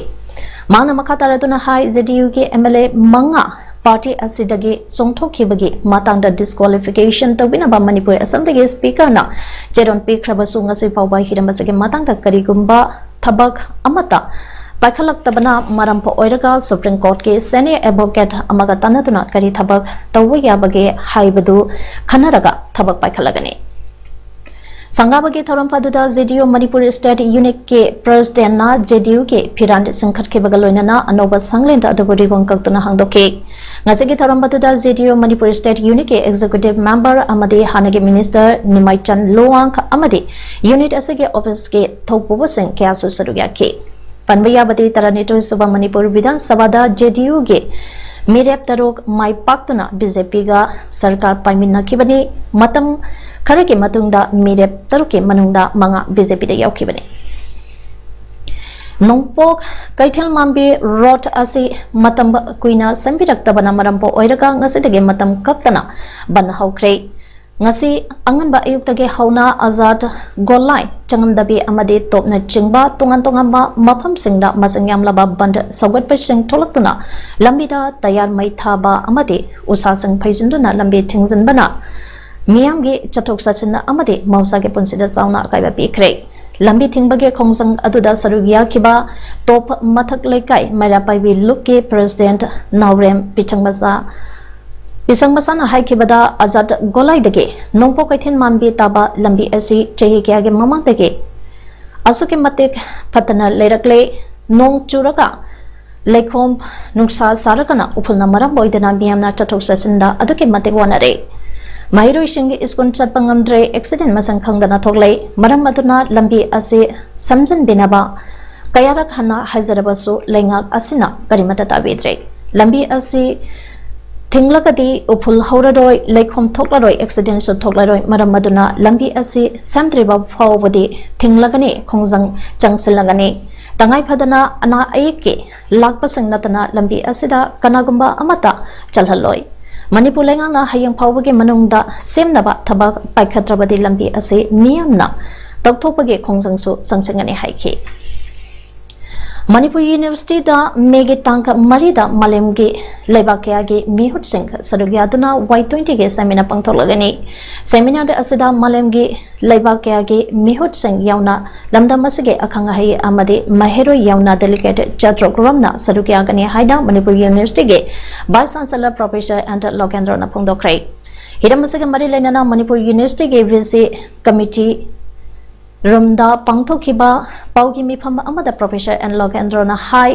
ꯃꯍꯥꯛꯅ ꯃꯈꯥ ꯇꯥꯔꯗꯨꯅ ꯍꯥꯏ, ꯖꯦ ꯗꯤ ꯌꯨꯒꯤ ꯑꯦꯝ ꯑꯦꯜ ꯑꯦ ꯃꯉꯥ ꯄꯥꯔꯇꯤ ꯑꯁꯤꯗꯒꯤ ꯆꯣꯡꯊꯣꯛꯈꯤꯕꯒꯤ ꯃꯇꯥꯡꯗ ꯗꯤꯁꯀ꯭ꯋꯥꯂꯤꯐꯤꯀꯦꯁꯟ ꯇꯧꯕꯤꯅꯕ ꯃꯅꯤꯄꯨꯔ ꯑꯁꯦꯝꯕ꯭ꯂꯤꯒꯤ ꯁ꯭ꯄꯤꯀꯔꯅ ꯆꯦꯔꯣꯟ ꯄꯤꯈ꯭ꯔꯕꯁꯨ ꯉꯁꯤ ꯐꯥꯎꯕ ꯍꯤꯔꯝ ꯑꯁꯤꯒꯤ ꯃꯇꯥꯡꯗ ꯀꯔꯤꯒꯨꯝꯕ ꯊꯕꯛ ꯑꯃꯠꯇ ꯄꯥꯏꯈꯠꯂꯛꯇꯕꯅ ꯃꯔꯝ ꯑꯣꯏꯔꯒ ꯁꯨꯄ꯭ꯔꯤꯝ ꯀꯣꯔꯠꯀꯤ ꯁꯦꯅꯤꯌꯔ ꯑꯦꯗꯚꯣꯀꯦꯠ ꯑꯃꯒ ꯇꯥꯟꯅꯗꯨꯅ ꯀꯔꯤ ꯊꯕꯛ ꯇꯧꯕ ꯌꯥꯕꯒꯦ ꯍꯥꯏꯕꯗꯨ ꯈꯟꯅꯔꯒ ꯊꯕꯛ ꯄꯥꯏꯈꯠꯂꯒꯅꯤ꯫ ꯁꯪꯒꯥꯕꯒꯤ ꯊꯧꯔꯝ ꯑꯗꯨꯗ J D U Manipur state ꯌꯨꯅꯤꯠꯀꯤ ꯄ꯭ꯔꯦꯁꯤꯗꯦꯟꯠꯅ J ꯗꯤ ꯌꯨꯒꯤ ꯐꯤꯔꯥꯟ ꯆꯤꯡꯈꯠꯈꯤꯕꯒ ꯂꯣꯏꯅꯅ ꯑꯅꯧꯕ ꯁꯪꯂꯦꯟ ꯑꯗꯨꯕꯨ ꯔꯤꯕꯟ ꯀꯛꯇꯨꯅ ꯍꯥꯡꯗꯣꯛꯈꯤ꯫ ꯉꯁꯤꯒꯤ ꯊꯧꯔꯝ ꯑꯗꯨꯗ J D U Manipur state ꯌꯨꯅꯤꯠꯀꯤ ꯑꯦꯛꯖꯤꯀ꯭ꯌꯨꯇꯤꯚ ꯃꯦꯝꯕꯔ ꯑꯃꯗꯤ ꯍꯥꯟꯅꯒꯤ ꯃꯤꯅꯤꯁꯇꯔ ꯅꯤꯃꯥꯏꯆꯟ ꯂꯣꯋꯥꯡ ꯑꯃꯗꯤ ꯌꯨꯅꯤꯠ ꯑꯁꯤꯒꯤ ꯑꯣꯐꯤꯁꯀꯤ ꯊꯧꯄꯨꯕꯁꯤꯡ ꯀꯌꯥꯁꯨ ꯁꯔꯨꯛ ꯌꯥꯈꯤ꯫ ꯄꯟꯕ ꯌꯥꯕꯗꯤ, ꯇꯔꯥꯅꯤꯊꯣꯏ ꯁꯨꯕ ꯃꯅꯤꯄꯨꯔ ꯕꯤꯙꯥꯟ ꯁꯚꯥꯗ ꯖꯦ ꯗꯤ ꯌꯨꯒꯤ ꯃꯤꯔꯦꯞ ꯇꯔꯨꯛ ꯃꯥꯏ ꯄꯥꯛꯇꯨꯅ ꯕꯤ ꯖꯦ ꯄꯤꯒ ꯁꯔꯀꯥꯔ ꯄꯥꯏꯃꯤꯟꯅꯈꯤꯕꯅꯤ꯫ ꯃꯇꯝ ꯈꯔꯒꯤ ꯃꯇꯨꯡꯗ ꯃꯤꯔꯦꯞ ꯇꯔꯨꯛꯀꯤ ꯃꯅꯨꯡꯗ ꯃꯉꯥ ꯕꯤ ꯖꯦ ꯄꯤꯗ ꯌꯥꯎꯈꯤꯕꯅꯤ꯫ ꯅꯣꯡꯄꯣꯛ ꯀꯩꯊꯦꯜ ꯃꯥꯟꯕꯤ ꯔꯣꯗ ꯑꯁꯤ ꯃꯇꯝ ꯀꯨꯏꯅ ꯁꯦꯝꯕꯤꯔꯛꯇꯕꯅ ꯃꯔꯝ ꯑꯣꯏꯔꯒ ꯉꯁꯤꯗꯒꯤ ꯃꯇꯝ ꯀꯛꯇꯅ ꯕꯟ ꯍꯧꯈ꯭ꯔꯦ꯫ ꯉꯁꯤ ꯑꯉꯟꯕ ꯑꯌꯨꯛꯇꯒꯤ ꯍꯧꯅ ꯑꯖꯥꯗ ꯒꯣꯂꯥꯏ, ꯆꯉꯝꯗꯕꯤ ꯑꯃꯗꯤ ꯇꯣꯞꯅꯆꯤꯡꯕ ꯇꯣꯉꯥꯟ ꯇꯣꯉꯥꯟꯕ ꯃꯐꯝꯁꯤꯡꯗ ꯃꯁꯤꯡ ꯌꯥꯝꯂꯕ ꯕꯟꯗ ꯁꯧꯒꯠꯄꯁꯤꯡ ꯊꯣꯛꯂꯛꯇꯨꯅ ꯂꯝꯕꯤꯗ ꯇꯌꯥꯔ ꯃꯩ ꯊꯥꯕ ꯑꯃꯗꯤ ꯎꯁꯥꯁꯤꯡ ꯐꯩꯖꯤꯟꯗꯨꯅ ꯂꯝꯕꯤ ꯊꯤꯡꯖꯤꯟꯕꯅ ꯃꯤꯌꯥꯝꯒꯤ ꯆꯠꯊꯣꯛ ꯆꯠꯁꯤꯟ ꯑꯃꯗꯤ ꯃꯍꯧꯁꯥꯒꯤ ꯄꯨꯟꯁꯤꯗ ꯆꯥꯎꯅ ꯑꯀꯥꯏꯕ ꯄꯤꯈ꯭ꯔꯦ꯫ ꯂꯝꯕꯤ ꯊꯤꯡꯕꯒꯤ ꯈꯣꯡꯖꯪ ꯑꯗꯨꯗ ꯁꯔꯨꯛ ꯌꯥꯈꯤꯕ ꯇꯣꯞ ꯃꯊꯛ ꯂꯩꯀꯥꯏ ꯃꯩꯔꯥ ꯄꯥꯏꯕꯤ ꯂꯨꯞꯀꯤ ꯄ꯭ꯔꯦꯁꯤꯗꯦꯟꯠ ꯅꯥꯎꯔꯦꯝ ꯄꯤꯁꯪ ꯃꯆꯥ ꯄꯤꯁꯪ ꯃꯆꯥꯅ ꯍꯥꯏꯈꯤꯕꯗ, ꯑꯖꯥꯗ ꯒꯣꯂꯥꯏꯗꯒꯤ ꯅꯣꯡꯄꯣꯛ ꯀꯩꯊꯦꯜ ꯃꯥꯟꯕꯤ ꯇꯥꯕ ꯂꯝꯕꯤ ꯑꯁꯤ ꯆꯍꯤ ꯀꯌꯥꯒꯤ ꯃꯃꯥꯡꯗꯒꯤ ꯑꯁꯨꯛꯀꯤ ꯃꯇꯤꯛ ꯐꯠꯇꯅ ꯂꯩꯔꯛꯂꯦ꯫ ꯅꯣꯡ ꯆꯨꯔꯒ ꯂꯩꯈꯣꯝ ꯅꯨꯡꯁꯥ ꯁꯥꯔꯒꯅ ꯎꯐꯨꯜꯅ ꯃꯔꯝ ꯑꯣꯏꯗꯨꯅ ꯃꯤꯌꯥꯝꯅ ꯆꯠꯊꯣꯛ ꯆꯠꯁꯤꯟꯗ ꯑꯗꯨꯛꯀꯤ ꯃꯇꯤꯛ ꯋꯥꯅꯔꯦ꯫ ꯃꯍꯩꯔꯣꯏꯁꯤꯡ ꯁ꯭ꯀꯨꯜ ꯆꯠꯄ ꯉꯝꯗ꯭ꯔꯦ, ꯑꯦꯛꯁꯤꯗꯦꯟ ꯃꯁꯤꯡ ꯈꯪꯗꯅ ꯊꯣꯛꯂꯦ꯫ ꯃꯔꯝ ꯑꯗꯨꯅ ꯂꯝꯕꯤ ꯑꯁꯤ ꯁꯦꯝꯖꯤꯟꯕꯤꯅꯕ ꯀꯌꯥꯔꯛ ꯍꯟꯅ ꯍꯥꯏꯖꯔꯕꯁꯨ ꯂꯩꯉꯥꯛ ꯑꯁꯤꯅ ꯀꯔꯤꯃꯠꯇ ꯇꯥꯕꯤꯗ꯭ꯔꯦ꯫ ꯂꯝꯕꯤ ꯑꯁꯤ ꯊꯤꯡꯂꯒꯗꯤ ꯎꯐꯨꯜ ꯍꯧꯔꯔꯣꯏ, ꯂꯩꯈꯣꯝ ꯊꯣꯛꯂꯔꯣꯏ, ꯑꯦꯛꯁꯤꯗꯦꯟꯁꯨ ꯊꯣꯛꯂꯔꯣꯏ꯫ ꯃꯔꯝ ꯑꯗꯨꯅ ꯂꯝꯕꯤ ꯑꯁꯤ ꯁꯦꯝꯗ꯭ꯔꯤꯕ ꯐꯥꯎꯕꯗꯤ ꯊꯤꯡꯂꯒꯅꯤ, ꯈꯣꯡꯖꯪ ꯆꯪꯁꯤꯜꯂꯒꯅꯤ꯫ ꯇꯉꯥꯏ ꯐꯗꯅ ꯑꯅꯥ ꯑꯌꯦꯛꯀꯤ ꯂꯥꯛꯄꯁꯤꯡ ꯅꯠꯇꯅ ꯂꯝꯕꯤ ꯑꯁꯤꯗ ꯀꯅꯥꯒꯨꯝꯕ ꯑꯃꯠꯇ ꯆꯠꯍꯜꯂꯣꯏ꯫ ꯃꯅꯤꯄꯨꯔ ꯂꯩꯉꯥꯛꯅ ꯍꯌꯦꯡ ꯐꯥꯎꯕꯒꯤ ꯃꯅꯨꯡꯗ ꯁꯦꯝꯅꯕ ꯊꯕꯛ ꯄꯥꯏꯈꯠꯇ꯭ꯔꯕꯗꯤ ꯂꯝꯕꯤ ꯑꯁꯤ ꯃꯤꯌꯥꯝꯅ ꯇꯧꯊꯣꯛꯄꯒꯤ ꯈꯣꯡꯖꯪꯁꯨ ꯆꯪꯁꯤꯟꯒꯅꯤ ꯍꯥꯏꯈꯤ꯫ ꯃꯅꯤꯄꯨꯔ ꯌꯨꯅꯤꯚꯔꯁꯤꯇꯤꯗ ꯃꯦꯒꯤ ꯇꯥꯡ ꯃꯔꯤꯗ ꯃꯥꯂꯦꯝꯒꯤ ꯂꯩꯕꯥꯛ ꯀꯌꯥꯒꯤ ꯃꯤꯍꯨꯠꯁꯤꯡ ꯁꯔꯨꯛ ꯌꯥꯗꯨꯅ ꯋꯥꯏ ꯇ꯭ꯋꯦꯟꯇꯤꯒꯤ ꯁꯦꯃꯤꯅꯥꯔ ꯄꯥꯡꯊꯣꯛꯂꯒꯅꯤ꯫ ꯁꯦꯃꯤꯅꯥꯔ ꯑꯁꯤꯗ ꯃꯥꯂꯦꯝꯒꯤ ꯂꯩꯕꯥꯛ ꯀꯌꯥꯒꯤ ꯃꯤꯍꯨꯠꯁꯤꯡ ꯌꯥꯎꯅ ꯂꯝꯗꯝ ꯑꯁꯤꯒꯤ ꯑꯈꯪ ꯑꯍꯩ ꯑꯃꯗꯤ ꯃꯍꯩꯔꯣꯏ ꯌꯥꯎꯅ ꯗꯦꯂꯤꯒꯦꯠ ꯆꯥꯇ꯭ꯔꯨꯛ ꯔꯣꯝꯅ ꯁꯔꯨꯛ ꯌꯥꯒꯅꯤ ꯍꯥꯏꯅ ꯃꯅꯤꯄꯨꯔ ꯌꯨꯅꯤꯚꯔꯁꯤꯇꯤꯒꯤ ꯚꯥꯏꯁ ꯆꯥꯟꯁꯦꯂꯔ ꯄ꯭ꯔꯣꯐꯦꯁꯔ ꯑꯦꯟ ꯂꯣꯀꯦꯟꯗ꯭ꯔꯣꯅ ꯐꯣꯡꯗꯣꯛꯈ꯭ꯔꯦ꯫ ꯍꯤꯔꯝ ꯑꯁꯤꯒ ꯃꯔꯤ ꯂꯩꯅꯅ ꯃꯅꯤꯄꯨꯔ ꯌꯨꯅꯤꯚꯔꯁꯤꯇꯤꯒꯤ ꯚꯤ ꯁꯤ ꯀꯃꯤꯇꯤ ꯔꯨꯝꯗ ꯄꯥꯡꯊꯣꯛꯈꯤꯕ ꯄꯥꯎꯒꯤ ꯃꯤꯐꯝ ꯑꯃꯗ ꯄ꯭ꯔꯣꯐꯦꯁꯔ ꯑꯦꯟ ꯂꯣꯀꯦꯟꯗ꯭ꯔꯣꯅ ꯍꯥꯏ,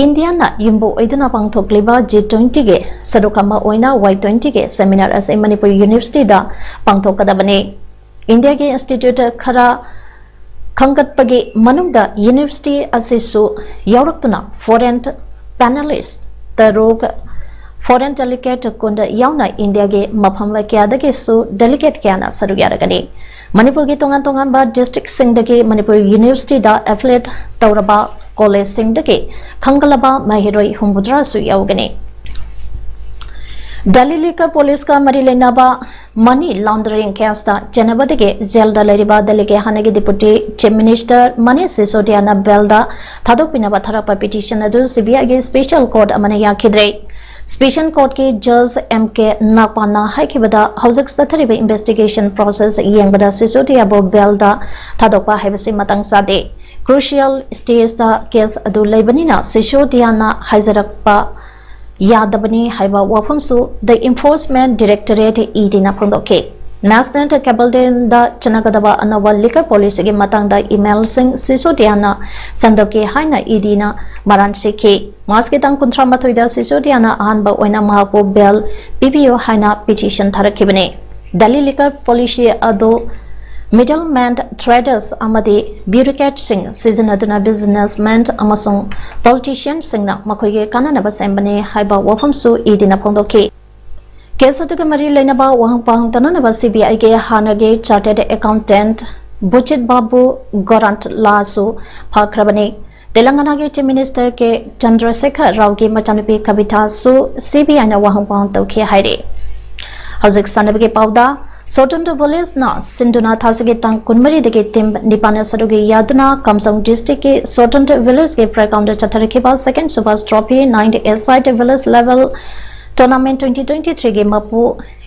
ꯏꯟꯗꯤꯌꯥꯅ ꯌꯨꯝꯕꯨ ꯑꯣꯏꯗꯨꯅ ꯄꯥꯡꯊꯣꯛꯂꯤꯕ ꯖꯤ ꯇ꯭ꯋꯦꯟꯇꯤꯒꯤ ꯁꯔꯨꯛ ꯑꯃ ꯑꯣꯏꯅ ꯋꯥꯏ ꯇ꯭ꯋꯦꯟꯇꯤꯒꯤ ꯁꯦꯃꯤꯅꯥꯔ ꯑꯁꯤ ꯃꯅꯤꯄꯨꯔ ꯌꯨꯅꯤꯚꯔꯁꯤꯇꯤꯗ ꯄꯥꯡꯊꯣꯛꯀꯗꯕꯅꯤ꯫ ꯏꯟꯗꯤꯌꯥꯒꯤ ꯏꯟꯁꯇꯤꯇ꯭ꯌꯨꯠ ꯈꯔ ꯈꯟꯒꯠꯄꯒꯤ ꯃꯅꯨꯡꯗ ꯌꯨꯅꯤꯚꯔꯁꯤꯇꯤ ꯑꯁꯤꯁꯨ ꯌꯥꯎꯔꯛꯇꯨꯅ ꯐꯣꯔꯦꯟ ꯄꯦꯅꯦꯂꯤꯁ ꯇꯔꯨꯛ, ꯐꯣꯔꯦꯟ ꯗꯦꯂꯤꯒꯦꯠ ꯀꯨꯟ ꯌꯥꯎꯅ ꯏꯟꯗꯤꯌꯥꯒꯤ ꯃꯐꯝ ꯀꯌꯥꯗꯒꯤꯁꯨ ꯗꯦꯂꯤꯒꯦꯠ ꯀꯌꯥꯅ ꯁꯔꯨꯛ ꯌꯥꯔꯒꯅꯤ꯫ ꯃꯅꯤꯄꯨꯔꯒꯤ ꯇꯣꯉꯥꯟ ꯇꯣꯉꯥꯟꯕ ꯗꯤꯁꯇ꯭ꯔꯤꯛꯁꯤꯡꯗꯒꯤ ꯃꯅꯤꯄꯨꯔ ꯌꯨꯅꯤꯚꯔꯁꯤꯇꯤꯗ ꯑꯦꯐꯤꯂꯤꯌꯦꯠ ꯇꯧꯔꯕ ꯀꯣꯂꯦꯖꯁꯤꯡꯗꯒꯤ ꯈꯟꯒꯠꯂꯕ ꯃꯍꯩꯔꯣꯏ ꯍꯨꯝꯐꯨꯇꯔꯥꯁꯨ ꯌꯥꯎꯒꯅꯤ꯫ ꯗꯦꯜꯂꯤ ꯂꯤꯀꯔ ꯄꯨꯂꯤꯁꯀ ꯃꯔꯤ ꯂꯩꯅꯕ ꯃꯅꯤ ꯂꯥꯎꯟꯗꯔꯤꯡ ꯀꯦꯁꯇ ꯆꯦꯟꯅꯕꯗꯒꯤ ꯖꯦꯜꯗ ꯂꯩꯔꯤꯕ ꯗꯦꯜꯂꯤꯒꯤ ꯍꯥꯟꯅꯒꯤ deputy chief minister Manish ꯁꯤꯁꯣꯗꯤꯌꯥꯅ ballad ꯊꯥꯗꯣꯛꯄꯤꯅꯕ ꯊꯥꯔꯛꯄ ꯄꯤꯇꯤꯁꯟ ꯑꯗꯨ ꯁꯤꯕꯤꯑꯥꯏꯒꯤ ꯁ꯭ꯄꯦꯁꯦꯜ ꯀꯣꯔꯠ ꯑꯃꯅ ꯌꯥꯈꯤꯗ꯭ꯔꯦ꯫ ꯁ꯭ꯄꯦꯁꯦꯜ ꯀꯣꯔꯠꯀꯤ ꯖꯖ ꯑꯦꯝ ꯀꯦ ꯅꯥꯒꯄꯥꯟꯅ ꯍꯥꯏꯈꯤꯕꯗ, ꯍꯧꯖꯤꯛ ꯆꯠꯊꯔꯤꯕ ꯏꯟꯚꯦꯁꯇꯤꯒꯦꯁꯟ ꯄ꯭ꯔꯣꯁꯦꯁ ꯌꯦꯡꯕꯗ ꯁꯤꯁꯣꯗꯤꯌꯥꯕꯨ ꯕꯦꯜꯗ ꯊꯥꯗꯣꯛꯄ ꯍꯥꯏꯕꯁꯤ ꯃꯇꯥꯡ ꯆꯥꯗꯦ꯫ ꯀ꯭ꯔꯨꯁꯤꯌꯦꯜ ꯁ꯭ꯇꯦꯖꯇ ꯀꯦꯁ ꯑꯗꯨ ꯂꯩꯕꯅꯤꯅ ꯁꯤꯁꯣꯗꯤꯌꯥꯅ ꯍꯥꯏꯖꯔꯛꯄ ꯌꯥꯗꯕꯅꯤ ꯍꯥꯏꯕ ꯋꯥꯐꯝꯁꯨ ꯗ ꯏꯟꯐꯣꯔꯁꯃꯦꯟ ꯗꯤꯔꯦꯛꯇꯣꯔꯦꯠ, ꯏ ꯗꯤꯅ ꯐꯣꯡꯗꯣꯛꯈꯤ꯫ National Cabinet ꯗ ꯆꯠꯅꯒꯗꯕ ꯑꯅꯧꯕ liquor policy ꯒꯤ ꯃꯇꯥꯡꯗ email ꯁꯤꯡ ꯁꯤꯁꯣꯗꯤꯌꯥꯅ ꯁꯟꯗꯣꯛꯈꯤ ꯍꯥꯏꯅ ꯏ ꯗꯤꯅ ꯃꯔꯥꯜ ꯁꯤꯈꯤ꯫ ꯃꯥꯔꯆꯀꯤ ꯇꯥꯡ ꯀꯨꯟꯊ꯭ꯔꯥ ꯃꯥꯊꯣꯏꯗ ꯁꯤꯁꯣꯗꯤꯌꯥꯅ ꯑꯍꯥꯟꯕ ꯑꯣꯏꯅ ꯃꯍꯥꯛꯄꯨ bail ꯄꯤꯕꯤꯌꯨ ꯍꯥꯏꯅ petition ꯊꯥꯔꯛꯈꯤꯕꯅꯤ꯫ Delhi liquor policy ꯑꯗꯨ middleman traders ꯑꯃꯗꯤ bureaucrats ꯁꯤꯡ ꯁꯤꯖꯤꯟꯅꯗꯨꯅ businessmen ꯑꯃꯁꯨꯡ politicians ꯁꯤꯡꯅ ꯃꯈꯣꯏꯒꯤ ꯀꯥꯟꯅꯅꯕ ꯁꯦꯝꯕꯅꯤ ꯍꯥꯏꯕ ꯋꯥꯐꯝꯁꯨ ꯏ ꯗꯤꯅ ꯐꯣꯡꯗꯣꯛꯈꯤ꯫ Case ꯑꯗꯨꯒ ꯃꯔꯤ ꯂꯩꯅꯕ ꯋꯥꯍꯪ ꯄꯥꯎꯍꯪ ꯇꯥꯅꯅꯕ C B I ꯒꯤ ꯍꯥꯟꯅꯒꯤ chartered accountant ꯕꯨꯆꯤꯠ ꯕꯥꯕꯨ ꯒꯣꯔꯥꯟꯠ ꯂꯥꯁꯨ ꯐꯥꯈ꯭ꯔꯕꯅꯤ꯫ ꯇꯦꯂꯪꯒꯥꯅꯥꯒꯤ Chief Minister ꯀꯦ ꯆꯟꯗ꯭ꯔꯁꯦꯈꯔ ꯔꯥꯎꯒꯤ ꯃꯆꯥꯅꯨꯄꯤ ꯀꯕꯤꯇꯥꯁꯨ C B I ꯅ ꯋꯥꯍꯪ ꯄꯥꯎꯍꯪ ꯇꯧꯈꯤ ꯍꯥꯏꯔꯤ꯫ ꯍꯧꯖꯤꯛ ꯁꯥꯟꯅꯕꯒꯤ ꯄꯥꯎꯗ, ꯁꯣꯔꯇꯨꯟꯗꯨ ꯚꯤꯂꯦꯖꯅ ꯁꯤꯟꯗꯨꯅ ꯊꯥꯁꯤꯒꯤ ꯇꯥꯡ ꯀꯨꯟꯃꯔꯤꯗꯒꯤ team ꯅꯤꯄꯥꯟꯅ ꯁꯔꯨꯛ ꯌꯥꯗꯨꯅ ꯀꯥꯝꯖꯣꯡ district ꯀꯤ ꯁꯣꯔꯇꯨꯟꯗꯨ ꯚꯤꯂꯦꯖꯀꯤ playground ꯗ ꯆꯠꯊꯔꯛꯈꯤꯕ Second Subhash Trophy ninth A-side village level tournament twenty twenty-three ꯒꯤ ꯃꯄꯨ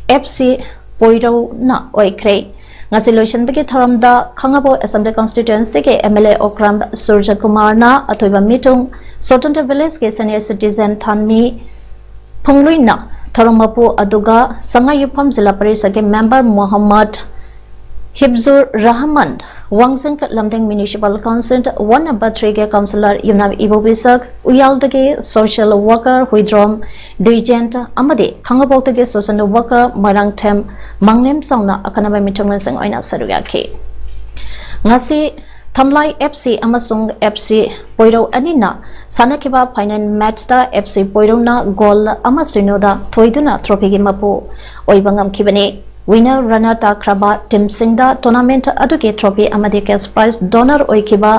F C ꯄꯣꯏꯔꯧꯅ ꯑꯣꯏꯈ꯭ꯔꯦ꯫ ꯉꯁꯤ ꯂꯣꯏꯁꯤꯟꯕꯒꯤ ꯊꯧꯔꯝꯗ ꯈꯥꯉꯕꯣꯛ Assembly Constituency ꯒꯤ M L A ꯑꯣꯀ꯭ꯔꯥꯝ ꯁꯨꯔꯖꯀꯨꯃꯥꯔꯅ ꯑꯊꯣꯏꯕ ꯃꯤꯊꯨꯡ, ꯁꯣꯔꯇꯨꯟꯗꯨ ꯚꯤꯂꯦꯖꯀꯤ senior citizen ꯊꯥꯟꯃꯤ ꯐꯨꯡꯂꯨꯏꯅ ꯊꯧꯔꯝ ꯃꯄꯨ ꯑꯗꯨꯒ ꯁꯉꯥꯏ ꯌꯨꯝꯐꯝ ꯖꯤꯂꯥ ꯄꯔꯤꯁꯠꯀꯤ member ꯃꯣꯍꯝꯃꯗ ꯍꯤꯐꯖꯨꯔ ꯔꯍꯃꯟ, ꯋꯥꯡꯖꯤꯡ ꯂꯝꯗꯤꯡ Municipal Council one number three ꯒꯤ councillor ꯌꯨꯝꯅꯥꯝ ꯏꯕꯣꯕꯤꯁꯛ, ꯎꯌꯥꯜꯗꯒꯤ social worker ꯍꯨꯏꯗ꯭ꯔꯣꯝ ꯗꯨꯏꯖꯦꯟ ꯑꯃꯗꯤ ꯈꯥꯉꯕꯣꯛꯇꯒꯤ social worker ꯃꯣꯏꯔꯥꯡꯊꯦꯝ ꯃꯥꯡꯂꯦꯝꯆꯥꯎꯅ ꯑꯈꯟꯅꯕ ꯃꯤꯊꯨꯡꯂꯦꯟꯁꯤꯡ ꯑꯣꯏꯅ ꯁꯔꯨꯛ ꯌꯥꯈꯤ꯫ ꯉꯁꯤ ꯊꯝꯂꯥꯏ F C ꯑꯃꯁꯨꯡ F C ꯄꯣꯏꯔꯧ ꯑꯅꯤꯅ ꯁꯥꯟꯅꯈꯤꯕ final match ꯇ F C ꯄꯣꯏꯔꯧꯅ goal ꯑꯃ ꯁꯤꯅꯣꯗ ꯊꯣꯏꯗꯨꯅ trophy ꯒꯤ ꯃꯄꯨ ꯑꯣꯏꯕ ꯉꯝꯈꯤꯕꯅꯤ꯫ Winner runner ꯇꯥꯈ꯭ꯔꯕ team ꯁꯤꯡꯗ tournament ꯑꯗꯨꯒꯤ trophy ꯑꯃꯗꯤ cash prize donor ꯑꯣꯏꯈꯤꯕ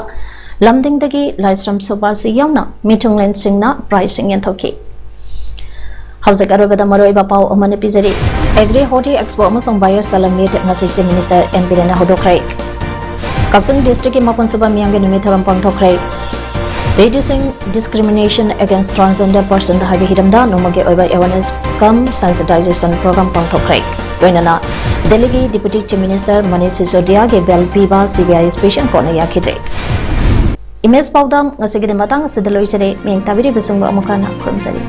ꯂꯝꯗꯤꯡꯗꯒꯤ ꯂꯥꯏꯁ꯭ꯔꯝ ꯁꯨꯕꯥꯁ ꯌꯥꯎꯅ ꯃꯤꯊꯨꯡꯂꯦꯟꯁꯤꯡꯅ prize ꯁꯤꯡ ꯌꯦꯟꯊꯣꯛꯈꯤ꯫ ꯍꯧꯖꯤꯛ ꯑꯔꯣꯏꯕꯗ ꯃꯔꯨꯑꯣꯏꯕ ꯄꯥꯎ ꯑꯃꯅ ꯄꯤꯖꯔꯤ꯫ Agri Horti Expo ꯑꯃꯁꯨꯡ Buyer Summit ꯉꯁꯤ Chief Minister N Biren ꯅ ꯍꯧꯗꯣꯛꯈ꯭ꯔꯦ꯫ ꯀꯛꯆꯤꯡ district ꯀꯤ ꯃꯥꯄꯟ ꯁꯨꯕ ꯃꯤꯌꯥꯝꯒꯤ ꯅꯨꯃꯤꯠ ꯊꯧꯔꯝ ꯄꯥꯡꯊꯣꯛꯈ꯭ꯔꯦ꯫ Reducing Discrimination Against Transgender Person ꯍꯥꯏꯕ ꯍꯤꯔꯝꯗ ꯅꯣꯡꯃꯒꯤ ꯑꯣꯏꯕ awareness cum sensitization program ꯄꯥꯡꯊꯣꯛꯈ꯭ꯔꯦ꯫ ꯂꯣꯏꯅꯅ ꯗꯦꯜꯂꯤꯒꯤ Deputy Chief Minister Manish ꯁꯤꯁꯣꯗꯤꯌꯥꯒꯤ bail ꯄꯤꯕ C B I Special Court ꯅ ꯌꯥꯈꯤꯗ꯭ꯔꯦ꯫ Image ꯄꯥꯎꯗꯝ ꯉꯁꯤꯒꯤꯗꯤ ꯃꯇꯥꯡ ꯑꯁꯤꯗ ꯂꯣꯏꯖꯔꯦ꯫ ꯃꯤꯠꯌꯦꯡ ꯇꯥꯕꯤꯔꯤꯕꯁꯤꯡꯕꯨ ꯑꯃꯨꯛ ꯍꯟꯅ ꯈꯨꯔꯨꯝꯖꯔꯤ꯫